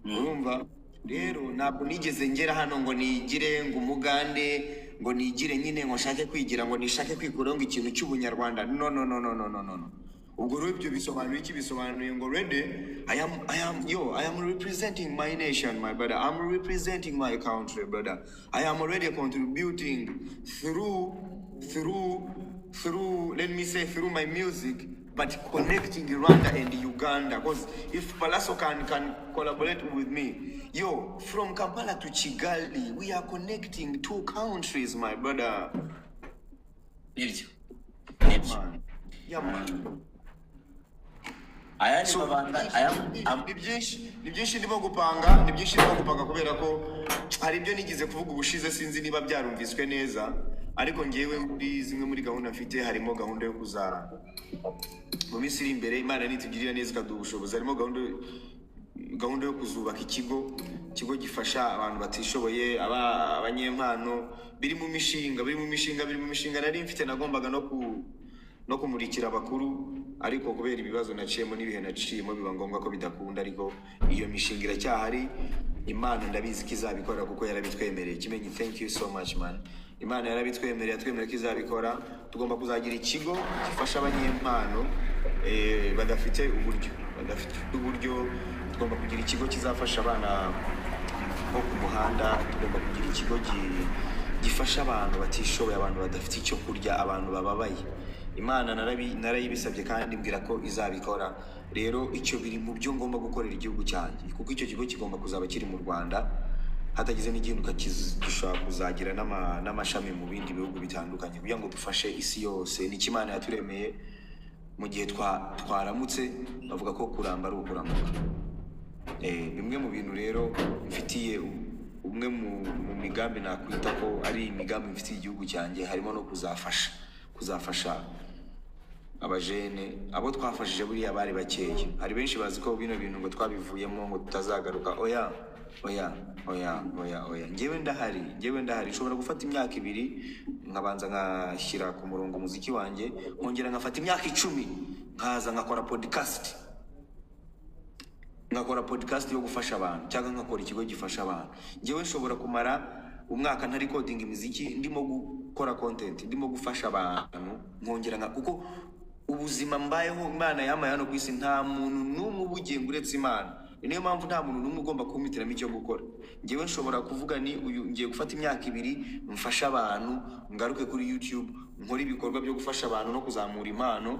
[SPEAKER 1] Urumva rero ntabwo nigeze ngera hano ngo nigire ngo Umugande, ngo nigire nyine, ngo nshake kwigira, ngo nishake kwikuraho ngo ikintu cy'ubunyarwanda. No, no, no, no, no, no, no, no. Ubwo rero ibyo bisobanuye iki? Bisobanuye ngo ready, I am yo, I am representing my nation, my brother. I'm representing my country, brother. I am already contributing through, let me say, through my music, but connecting Rwanda and Uganda. Because if Pallaso can collaborate with me, yo, from Kampala to Kigali, we are connecting two countries, my brother.
[SPEAKER 2] Nibyo, nibyo.
[SPEAKER 1] Man. Yeah, man.
[SPEAKER 2] Aya ni
[SPEAKER 1] So,
[SPEAKER 2] mabanga aya
[SPEAKER 1] ni byinshi ndimo gupanga, ni byinshi ndimo gupanga, kubera ko hari ibyo nigeze kuvuga ubushize, sinzi niba byarumviswe neza. Ariko ngewe muri zimwe muri gahunda mfite, harimo gahunda yo kuza mu minsi iri imbere, Imana nitugirira neza ikaduha ubushobozi, harimo gahunda yo kuzubaka ikigo gifasha abantu batishoboye, abanyempano. Biri mu mishinga, biri mu mishinga, biri mu mishinga nari mfite, nagombaga no kumurikira abakuru, ariko kubera ibibazo naciyemo n'ibihe naciyemo biba ngombwa ko bidakunda. Ariko iyo mishinga iracyahari. Imana ndabizi ko izabikora kuko yarabitwemereye. Kimenyi, thank you so much, man. Imana yarabitwemereye, yatwemereye ko izabikora. Tugomba kuzagira ikigo gifasha abanyempano badafite uburyo, badafite uburyo. Tugomba kugira ikigo kizafasha abana bo ku muhanda. Tugomba kugira ikigo gifasha abantu batishoboye, abantu badafite icyo kurya, abantu bababaye. Imana narayibisabye kandi mbwira ko izabikora. Rero icyo biri mu byo ngomba gukorera igihugu cyanjye, kuko icyo kigo kigomba kuzaba kiri mu Rwanda, hatagize n'igihinduka gishobora kuzagira n'amashami mu bindi bihugu bitandukanye, kugira ngo dufashe isi yose. Nicyo Imana yaturemeye. Mu gihe twaramutse, bavuga ko kuramba ari ukuramuka. Bimwe mu bintu rero mfitiye, umwe mu migambi nakwita ko ari imigambi mfitiye igihugu cyanjye, harimo no kuzafasha abajene. Abo twafashije buriya bari bakeya. Hari benshi bazi ko bino bintu ngo twabivuyemo, ngo tutazagaruka. Oya, oya, oya, oya, oya, njyewe ndahari, njyewe ndahari. Nshobora gufata imyaka 2 nkabanza nkashyira ku murongo umuziki wanjye, nkongera nkafata imyaka 10 nkaza nkakora podcast, nkakora podcast yo gufasha abantu, cyangwa nkakora ikigo gifasha abantu. Njyewe nshobora kumara umwaka ntari recording imiziki, ndimo gukora content, ndimo gufasha abantu, nkongera nka, kuko ubuzima mbayeho Imana yampaye hano ku isi, nta muntu n'umwe ubugenga uretse Imana. Niyo mpamvu nta muntu n'umwe ugomba kumpitiramo icyo gukora. Njyewe nshobora kuvuga ni uyu, ngiye gufata imyaka 2 mfashe abantu, ngaruke kuri YouTube nkore ibikorwa byo gufasha abantu no kuzamura impano,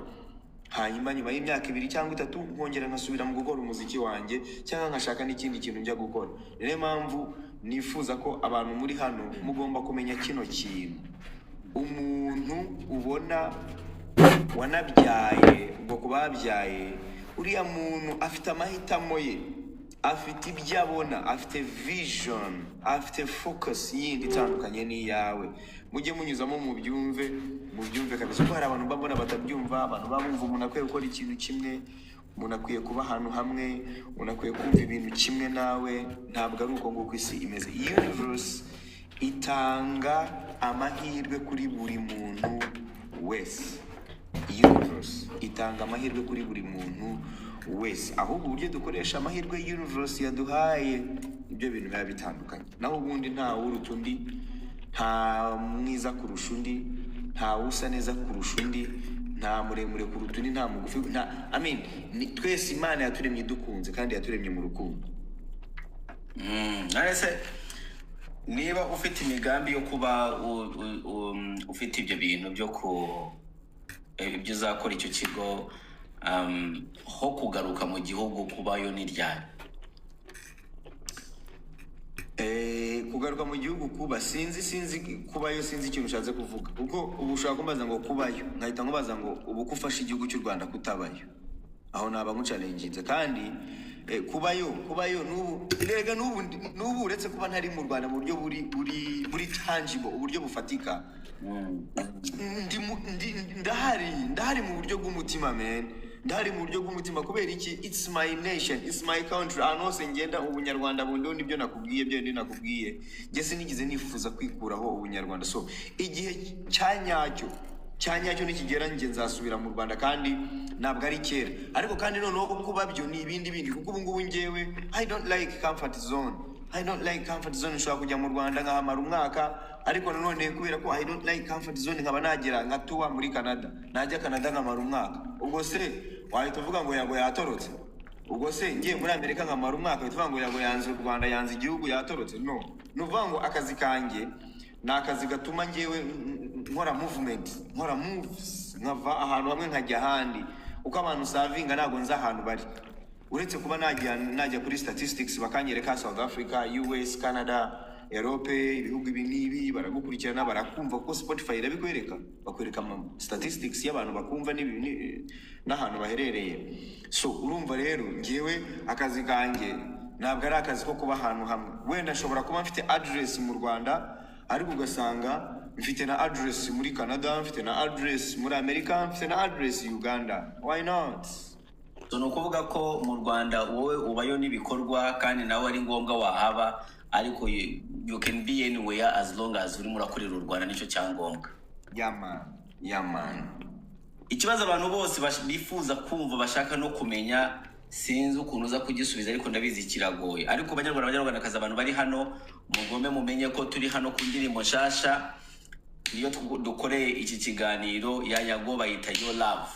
[SPEAKER 1] hanyuma nyuma y'imyaka 2 cyangwa 3 nkongera nkasubira mu gukora umuziki wanjye, cyangwa nkashaka n'ikindi kintu njya gukora. Niyo mpamvu nifuza ko abantu muri hano mugomba kumenya kino kintu: umuntu ubona wanabyaye, ubwo ku babyaye, uriya muntu afite amahitamo ye, afite ibyo abona, afite vision, afite focus yindi itandukanye n'iyawe. Mujye munyuzamo mubyumve, mubyumve kabisa, kuko hari abantu mbabona batabyumva. Abantu baba bumva umuntu akwiye gukora ikintu kimwe, umuntu akwiye kuba ahantu hamwe, umuntu akwiye kumva ibintu kimwe nawe. Ntabwo ari uko nguko isi imeze. Universe itanga amahirwe kuri buri muntu wese. Universe itanga amahirwe kuri buri muntu wese. Ahubwo uburyo dukoresha amahirwe universe yaduhaye, ibyo bintu biba bitandukanye. Naho ubundi nta uruta undi, nta mwiza kurusha undi, nta usa neza kurusha undi, nta muremure kuruta undi, nta mugufi, nta, I mean, ni twese Imana yaturemye idukunze kandi yaturemye mu rukundo.
[SPEAKER 2] None se niba ufite imigambi yo kuba ufite ibyo bintu byo ku ibyo uzakora icyo kigo, ho kugaruka mu gihugu kubayo ni ryari?
[SPEAKER 1] Kugaruka mu gihugu kuba, sinzi kubayo, sinzi ikintu ushatse kuvuga, kuko ubu ushobora kumbaza ngo kubayo, nkahita nkubaza ngo ubu ko ufashe igihugu cy'u Rwanda kutabayo, aho naba nkuchallenginze. Kandi kubayo n'ubu rega, n'ubu uretse kuba ntari mu Rwanda mu buryo buri tangible, uburyo bufatika, ndahari mu buryo bw'umutima, man. Ndahari mu buryo bw'umutima. Kubera iki? It's my nation, it's my country. Ahantu hose ngenda ubunyarwanda bundiho. Nibyo nakubwiye, byo ndi nakubwiye, njye sinigeze nifuza kwikuraho ubunyarwanda. So igihe cya nyacyo nikigera, njye nzasubira mu Rwanda, kandi ntabwo ari kera. Ariko kandi noneho kuba byo ni ibindi bindi, kuko ubu ngubu njyewe I don't like comfort zone. I don't like comfort zone. Nshobora kujya mu Rwanda nkahamara umwaka, ariko nanone kubera ko I don't like comfort zone, nkaba nagera nkatuba muri Canada, najya Canada nkamara umwaka. Ubwo se wahita uvuga ngo Yago yatorotse? Ubwo se ngiye muri Amerika nkamara umwaka, uhita uvuga ngo Yago yanze u Rwanda, yanze igihugu, yatorotse? No, ni ukuvuga ngo akazi kanjye ni akazi gatuma ngewe nkora movement, nkora moves, nkava ahantu hamwe nkajya ahandi, kuko abantu savinga ntabwo nzi ahantu bari, uretse kuba najya kuri statistics bakanyereka South Africa, US, Canada, Europe, ibihugu ibi n'ibi baragukurikirana, barakumva, kuko Spotify irabikwereka, bakwereka ama statistics y'abantu bakumva n'ahantu baherereye. So urumva rero, ngewe akazi kanjye ntabwo ari akazi ko kuba ahantu hamwe. Wenda nshobora kuba mfite address mu Rwanda, ariko ugasanga mfite na address muri Canada, mfite na address muri Amerika, mfite na address Uganda. Why not?
[SPEAKER 2] So ni ukuvuga ko mu Rwanda wowe ubayo n'ibikorwa, kandi nawe ari ngombwa wahaba, ariko you can be anywhere as long as urimo urakorera u Rwanda, nicyo cyangombwa.
[SPEAKER 1] Yeah man, yeah man.
[SPEAKER 2] Ikibazo abantu bose bifuza kumva, bashaka no kumenya, sinzi ukuntu uza kugisubiza, ariko ndabizi kiragoye. Ariko banyarwanda, banyarwandakazi, abantu bari hano, mugome mumenye ko turi hano ku ndirimbo nshasha niyo dukoreye iki kiganiro ya Yago, bayita Your Love.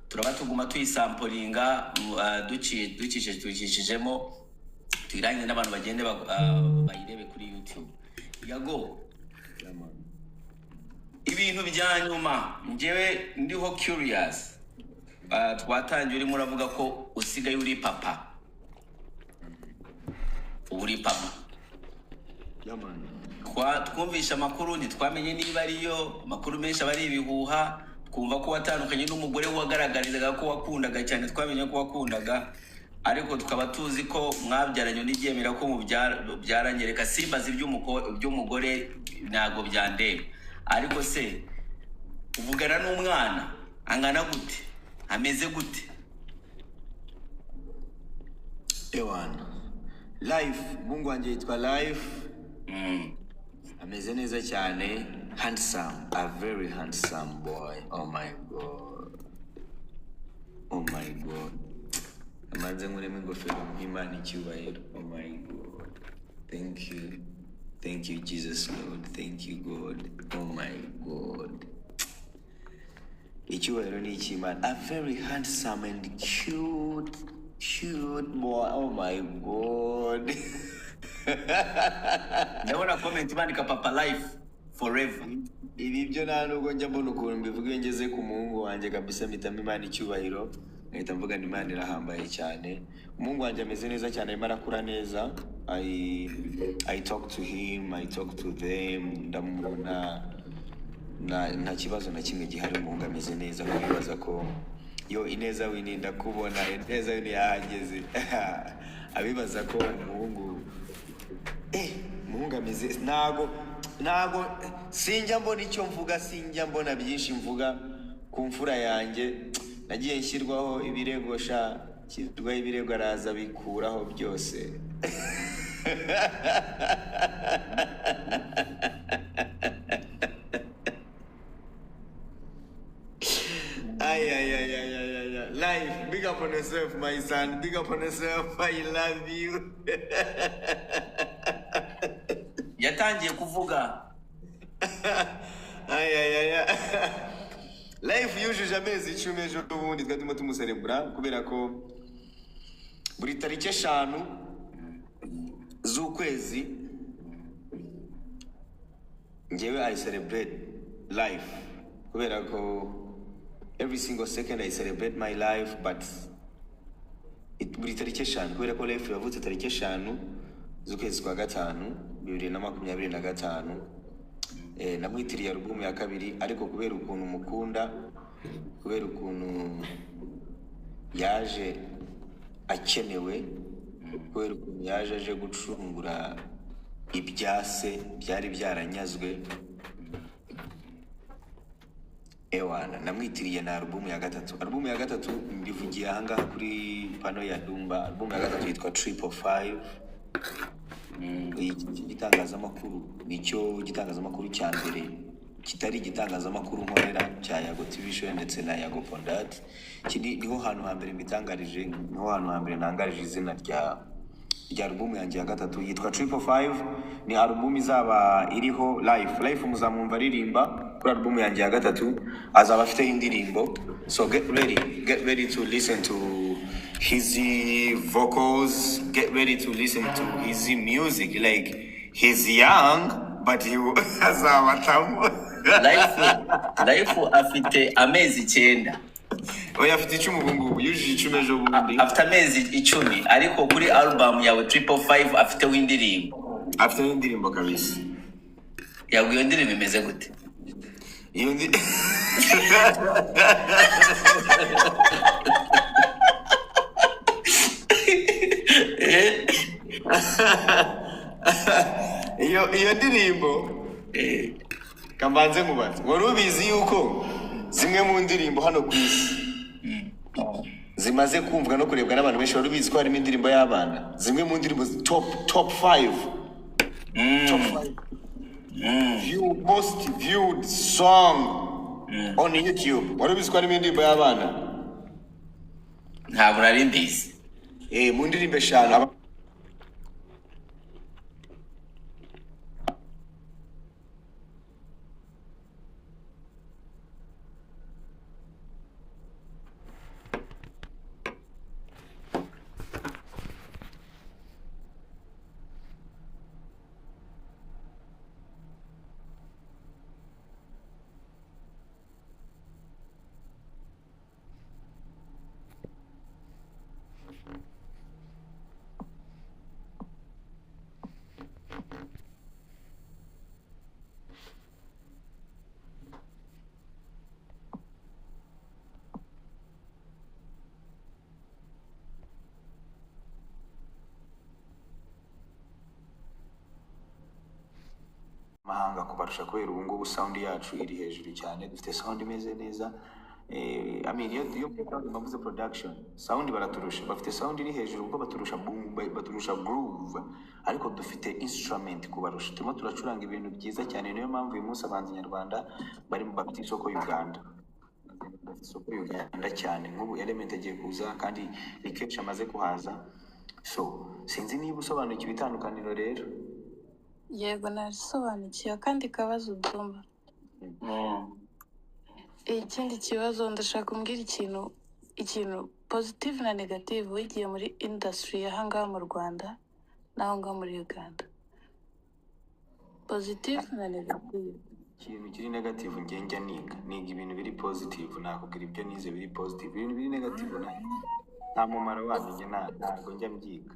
[SPEAKER 2] Turaba tuguma tuyisamporinga, ducishijemo, tuyirangize n'abantu bagende bayirebe kuri YouTube. Yago,
[SPEAKER 1] Yeah man.
[SPEAKER 2] ibintu bya nyuma njyewe ndiho curious. Twatangiye urimo uravuga ko usigaye uri papa, ubu uri papa.
[SPEAKER 1] Yeah man.
[SPEAKER 2] Twumvishe amakuru, ntitwamenye niba ariyo amakuru, menshi aba ari ibihuha. Twumva ko watandukanye n'umugore wagaragarizaga ko wakundaga cyane, twamenye ko wakundaga, ariko tukaba tuzi ko mwabyaranye, undi yemera ko mubyaranye. Reka simbaza iby'umugore, ntabwo byandeba. Ariko se uvugana n'umwana angana gute, ameze gute?
[SPEAKER 1] Ewana, Life, umuhungu wanjye yitwa Life. Ameze neza cyane, handsome, a very handsome boy. Oh my God, oh my God. Amanze nkuremo ingofero nk'Imana icyubahiro. Oh my God, thank you, thank you Jesus Lord, thank you God. Oh my God, icyubahiro ni icy'Imana. A very handsome and cute, cute boy. Oh my God.
[SPEAKER 2] Ndabona comment bandika "Papa Life forever".
[SPEAKER 1] Ibi byo nta nubwo njya mbona ukuntu mbivuga. Iyo ngeze ku muhungu wanjye kabisa, mpitamo Imana icyubahiro, nkahita mvuga ngo Imana irahambaye cyane. Umuhungu wanjye ameze neza cyane, arimo arakura neza. I talk to him, I talk to them, ndamubona, nta kibazo na kimwe gihari. Umuhungu ameze neza. Kubibaza ko yo Ineza Wini, ndakubona Ineza Wini yahageze. Abibaza ko umuhungu, umuhungu ameze, ntago sinjya mbona icyo mvuga, sinjya mbona byinshi mvuga ku mfura yanjye. Nagiye nshyirwaho ibirego sha, nshyirwaho ibirego, araza bikuraho byose. Ay, ay, ay, ay, ay, ay, ay. Life, big up on yourself, my son. Big up on yourself. I love you.
[SPEAKER 2] Yatangiye kuvuga.
[SPEAKER 1] Ay, ay, ay, ay. Life yujuje amezi 10 ejo bundi, twari turimo tumuserebura, kubera ko buri tariki 5 z'ukwezi ngewe I celebrate life, kubera ko every single second I celebrate my life, but buri tariki 5, kubera ko Life yavutse tariki 5 z'ukwezi kwa gatanu 2025. Namwitiriye alubumu ya kabiri, ariko kubera ukuntu mukunda, kubera ukuntu yaje akenewe, kubera ukuntu yaje aje gucungura ibyase byari byaranyazwe, ewana, namwitiriye na alubumu ya gatatu. Alubumu ya gatatu mbivugiye ahangaha kuri pano ya Dumba. Alubumu ya gatatu yitwa 555. Iki gitangazamakuru nicyo gitangazamakuru cya mbere kitari igitangazamakuru nkorera cya Yago TV Show ndetse na Yago Pondat. Iki niho hantu hambere mbitangarije, niho hantu hambere ntangarije izina rya rya alubumu yanjye ya gatatu yitwa 555. Ni alubumu izaba iriho Life. Life muzamwumva aririmba kuri alubumu yanjye ya gatatu, azaba afiteho indirimbo. So get ready, get ready to listen to his vocals, get ready to listen to his music. Like, he's young but he azabatamo.
[SPEAKER 2] Life afite amezi 9.
[SPEAKER 1] Oya, afite 10 ubu ngubu, yujuje 10 ejo bundi.
[SPEAKER 2] Afite amezi 10, ariko kuri album yawe 555 afiteho indirimbo.
[SPEAKER 1] Afite n'indirimbo kabisa.
[SPEAKER 2] Yawe, iyo ndirimbo imeze gute?
[SPEAKER 1] Iyo ndi iyo ndirimbo, kambanze nkubaze, wari ubizi yuko zimwe mu ndirimbo hano ku isi zimaze kumvwa no kurebwa n'abantu benshi, wari ubizi ko harimo indirimbo y'abana? Zimwe mu ndirimbo top 5, top 5 most viewed song on YouTube, wari ubizi ko harimo indirimbo y'abana?
[SPEAKER 2] Ntabwo nari mbizi.
[SPEAKER 1] Mu ndirimbo 5 mahanga kubarusha, kubera ubu ngubu sound yacu iri hejuru cyane, dufite sound imeze neza. I mean, iyo mbavuze production, sound baraturusha, bafite sound iri hejuru kuko baturusha boom, baturusha groove, ariko dufite instrument kubarusha, turimo turacuranga ibintu byiza cyane. Niyo mpamvu uyu munsi abahanzi nyarwanda bari bafite isoko Uganda, bafite isoko Uganda cyane. Nk'ubu Element agiye kuza, kandi ni kenshi amaze kuhaza. So sinzi niba usobanukiwe itandukaniro rero.
[SPEAKER 3] Yego, narisobanukiwe. Akandi kabazo, Dumba. Ikindi kibazo, ndashaka kumbwira ikintu positive na negative wigiye muri industry y'ahangaha mu Rwanda n'aho ngaho muri Uganda. Positive na negative.
[SPEAKER 1] Ikintu kiri negative, njye njya niga ibintu biri positive. Nakubwira ibyo nize biri positive. Ibintu biri negative nta mumaro wabyo, njye ntabwo njya mbyiga.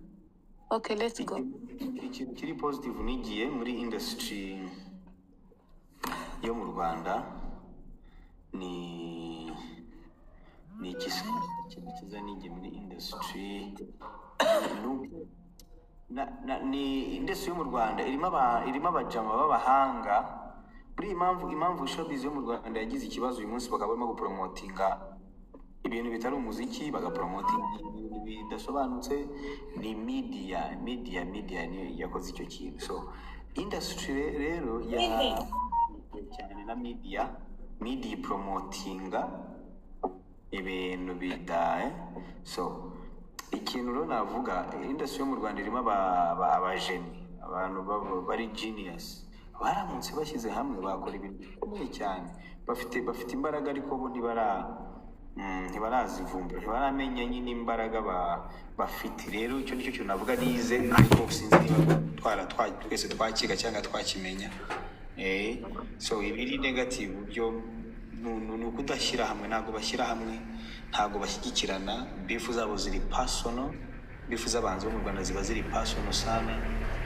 [SPEAKER 3] Okay, let's go.
[SPEAKER 1] Ikintu kiri positive nigiye muri industry yo mu Rwanda ni iki se? Ikintu cyiza nigiye muri industry ni uko ni industry yo mu Rwanda irimo abajama b'abahanga. Buriya impamvu showbiz yo mu Rwanda yagize ikibazo uyu munsi, bakaba barimo gupromotinga ibintu bitari umuziki, bagapromotinga ibintu bidasobanutse, ni media. Media niyo yakoze icyo kintu. So industry rero ya cyane na media promotinga ibintu bida. So ikintu rero navuga, industry yo mu Rwanda irimo abajeni, abantu bari genius. Baramutse bashyize hamwe bakora ibintu bikomeye cyane. Bafite imbaraga, ariko bo ntibarazivumbura, ntibaramenya nyine imbaraga bafite. Rero icyo nicyo kintu navuga nize, ariko sinzi niba twese twakiga cyangwa twakimenya. So ibiri negative byo ni ukudashyira hamwe, ntabwo bashyira hamwe, ntabwo bashyigikirana. Beef zabo ziri personal, beef z'abahanzi bo mu Rwanda ziba ziri personal sana,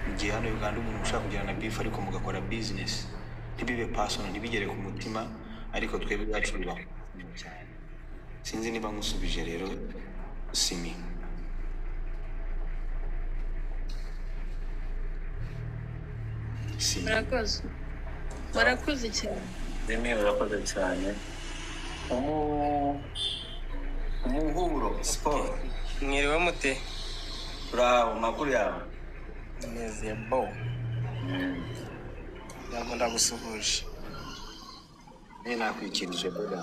[SPEAKER 1] mu gihe hano Uganda umuntu ushaka kugirana beef ariko mugakora business ntibibe personal, ntibigere ku mutima, ariko twebwe iwacu biba cyane. Sinzi niba nkusubije rero, Simi. Simi.
[SPEAKER 3] Murakoze. Murakoze cyane.
[SPEAKER 2] Zimwe, urakoze cyane. Umuhuro siporo.
[SPEAKER 4] Mwiriwe mute?
[SPEAKER 2] Uraho, amakuru yawe?
[SPEAKER 4] Meze bo. Ntabwo ndagusuhuje.
[SPEAKER 1] Niyo nakwikirije boga.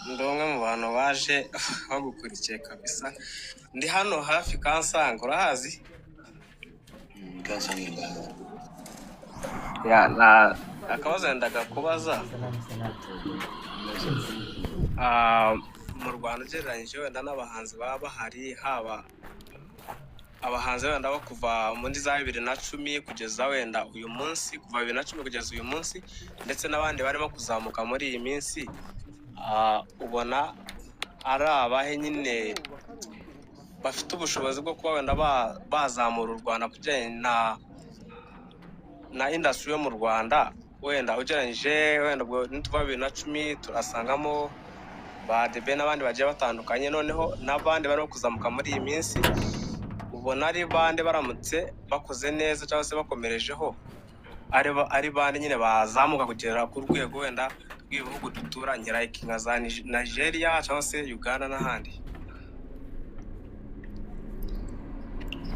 [SPEAKER 4] Ndi umwe mu bantu baje bagukurikiye kabisa. Ndi hano hafi Kansanga, urahazi?
[SPEAKER 1] Kansoninga.
[SPEAKER 4] Ya, na akabazo yendaga kubaza. Mu Rwanda ugereranyije wenda n'abahanzi baba bahari, haba abahanzi wenda bo kuva muri za 2010 kugeza wenda uyu munsi, kuva 2010 kugeza uyu munsi, ndetse n'abandi barimo kuzamuka muri iyi minsi, ubona ari abahe nyine bafite ubushobozi bwo kuba wenda bazamura u Rwanda ku bijyanye na industry yo mu Rwanda? Wenda ugereranyije, wenda ubwo nituva 2010 turasangamo ba The Ben n'abandi bagiye batandukanye, noneho n'abandi barimo kuzamuka muri iyi minsi, ubona ari bande baramutse bakoze neza cyangwa se bakomerejeho, ari bande nyine bazamuka kugera ku rwego wenda rw'ibihugu duturanye, like nka za Nigeria cyangwa se Uganda n'ahandi?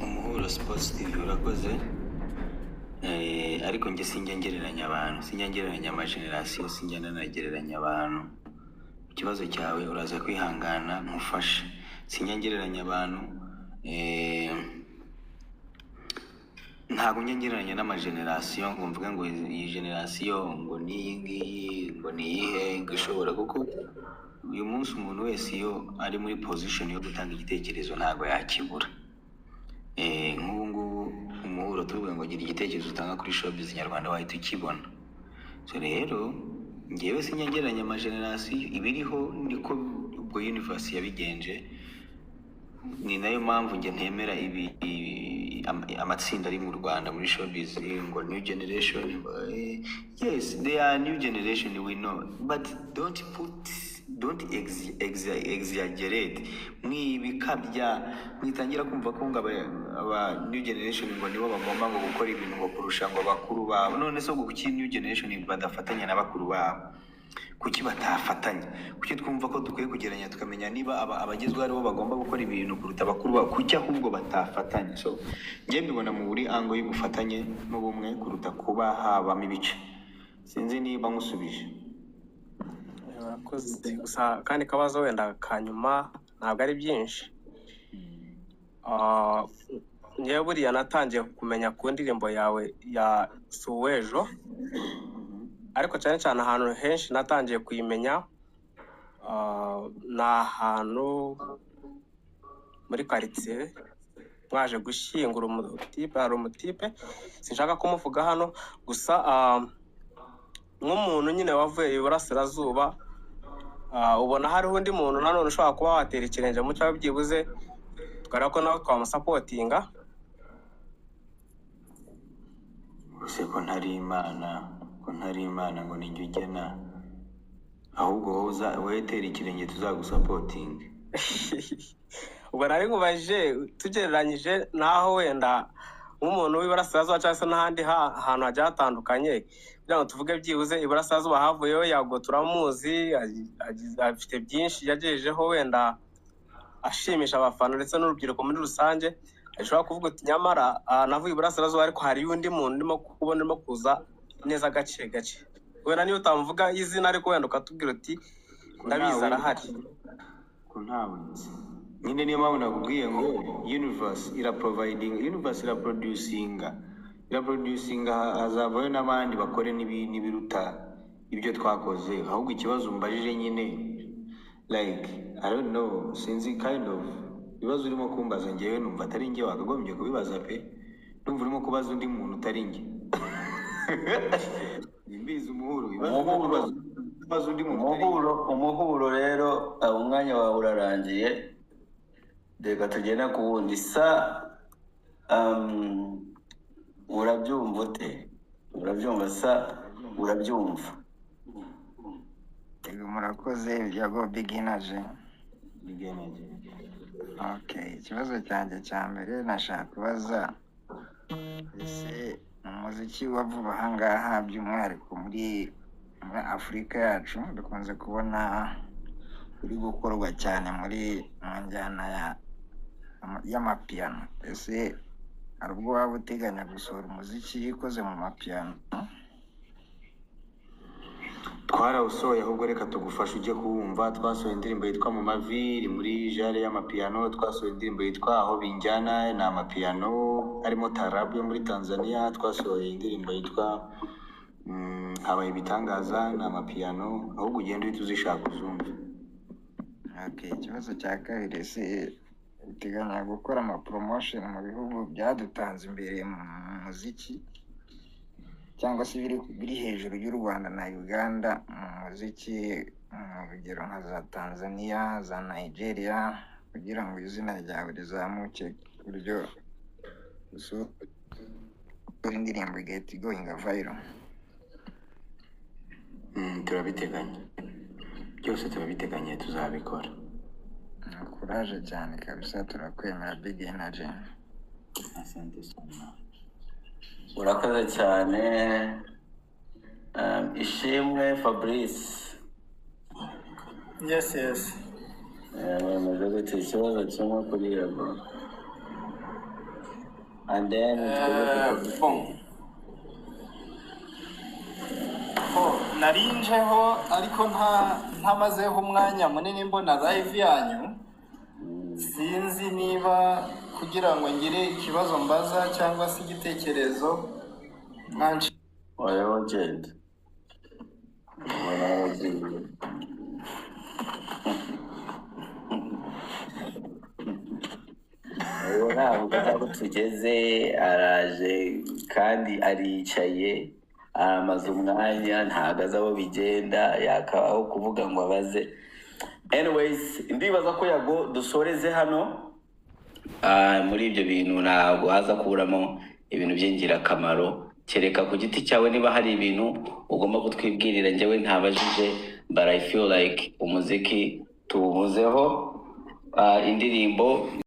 [SPEAKER 1] Umuhuro Sports TV, urakoze. Ariko njye sinjya ngereranya abantu, sinjya ngereranya amagenerasiyo, sinjya nanagereranya abantu. Ikibazo cyawe uraza kwihangana nkufashe. Sinjya ngereranya abantu, ntabwo njya ngereranya n'amagenerasiyo ngo mvuge ngo iyi generasiyo ngo ni iyi ngiyi, ngo ni iyihe ngo ishobora, kuko uyu munsi umuntu wese iyo ari muri position yo gutanga igitekerezo ntabwo yakibura. Nk'ubu ngubu umuhuro tuvuga ngo gira igitekerezo utanga kuri showbiz nyarwanda, wahita ukibona. So rero njyewe sinjya ngereranya amagenerasiyo, ibiriho niko ubwo universe yabigenje. Ni nayo mpamvu njye ntemera amatsinda ari mu Rwanda muri showbiz ngo new generation. Yes, they are new generation, we know, but don't exaggerate. Mwibikabya, mwitangira kumva ko ngo aba new generation ngo nibo bagomba ngo gukora ibintu ngo kurusha ngo bakuru babo. None se ubwo kuki new generation badafatanya na bakuru babo? Kuki batafatanya? Kuki twumva ko dukwiye kugeranya tukamenya niba abagezweho aribo bagomba gukora ibintu kuruta abakuru babo? Kuki ahubwo batafatanya? So njye mbibona mu buri ango y'ubufatanye n'ubumwe kuruta kuba habamo ibice. Sinzi niba nkusubije.
[SPEAKER 4] Urakoze. Gusa kandi kabazo wenda ka nyuma, ntabwo ari byinshi. Njyewe buriya natangiye kumenya ku ndirimbo yawe ya Suwejo, ariko cyane cyane ahantu henshi natangiye kuyimenya, ni ahantu muri karitsiye mwaje gushyingura umutipe. Hari umutipe sinshaka kumuvuga hano, gusa nk'umuntu nyine wavuye iburasirazuba, ubona hariho undi muntu nanone ushobora kuba watera ikirenge mu cyawe, byibuze tukareba ko nawe twamusapotinga?
[SPEAKER 1] Ese ko ntari Imana, ko ntari Imana ngo ninjye ugena? Ahubwo wowe wowe tera ikirenge tuzagusapotinge.
[SPEAKER 4] Ubwo nari nkubajije tugereranyije n'aho wenda nk'umuntu w'iburasirazuba cyangwa se n'ahandi hantu hagiye hatandukanye, kugira ngo tuvuge byibuze iburasirazuba havuyeho Yago, turamuzi, afite byinshi yagejejeho wenda ashimisha abafana ndetse n'urubyiruko muri rusange. Ashobora kuvuga uti nyamara navuye iburasirazuba, ariko hari undi muntu ndimo kubona urimo kuza neza gake gake. Wenda niyo utamuvuga izina, ariko wenda ukatubwira uti
[SPEAKER 1] Ko
[SPEAKER 4] ndabizi
[SPEAKER 1] ntawe
[SPEAKER 4] arahari.
[SPEAKER 1] Ko ntawe nzi nyine. Niyo mpamvu nakubwiye ngo universe iraproviding, universe iraproducinga, hazavayo n'abandi bakore n'ibiruta ibyo twakoze. Ahubwo ikibazo umbajije nyine, like I don't know, sinzi kind of ibibazo urimo kumbaza. Njyewe numva atari njye wakagombye kubibaza pe. Ndumva urimo kubaza undi muntu utari njye. Nimbizi umuhuro, ibibazo urimo
[SPEAKER 2] Umuhuro.
[SPEAKER 1] kubaza, kubaza undi muntu utari njye.
[SPEAKER 2] Umuhuro rero, umwanya wawe urarangiye, reka tugende ku wundi. Sa urabyumva ute? Urabyumva sa? Urabyumva?
[SPEAKER 5] Yego, murakoze. Yago Big Energy.
[SPEAKER 1] Big Energy.
[SPEAKER 5] Okay, ikibazo cyanjye cya mbere nashaka kubaza: ese mu muziki wa vuba aha ngaha, by'umwihariko muri Afurika yacu, dukunze kubona uri gukorwa cyane mu njyana y'amapiyano, ese hari ubwo waba uteganya gusohora umuziki ukoze mu mapiyano?
[SPEAKER 1] Twarawusohoye, ahubwo reka tugufashe ujye kuwumva. Twasohoye indirimbo yitwa Mu Mavi, iri muri genre y'amapiano. Twasohoye indirimbo yitwa Aho Binjyana, ni amapiano harimo tarabu yo muri Tanzania. Twasohoye indirimbo yitwa Habaye Ibitangaza, ni amapiano. Ahubwo ugende uhite uzishaka uzumve.
[SPEAKER 5] Okay, ikibazo cya kabiri: ese uteganya gukora ama promotion mu bihugu byadutanze imbere mu muziki, cyangwa se biri hejuru y'u Rwanda na Uganda mu muziki, mu rugero nka za Tanzania, za Nigeria, kugira ngo izina ryawe rizamuke ku buryo usohora indirimbo igahita igoinga viral?
[SPEAKER 1] Turabiteganya byose, turabiteganya, tuzabikora.
[SPEAKER 5] Kuraje cyane kabisa, turakwemera, big energy.
[SPEAKER 1] Asante sana.
[SPEAKER 2] Urakoze cyane. Ishimwe Fabrice.
[SPEAKER 6] Yes.
[SPEAKER 2] Bamaze gute? Ikibazo kimwe kuri Yago and then twebwe.
[SPEAKER 6] Bon. Oh, narinjeho ariko ntamazeho umwanya munini mbona live yanyu. Sinzi niba kugira ngo ngire ikibazo mbaza cyangwa se igitekerezo mwanci.
[SPEAKER 2] Oya, ugenda ubona wagiye. Ubu ntabwo aho tugeze araje kandi aricaye, aramaze umwanya, ntabwo azi aho bigenda, yakabaho kuvuga ngo abaze. Anyways, ndibaza ko Yago dusoreze hano. Muri ibyo bintu ntabwo haza kuburamo ibintu by'ingirakamaro, kereka ku giti cyawe niba hari ibintu ugomba kutwibwirira njyewe ntabajije, but I feel like umuziki tuwubuzeho, indirimbo.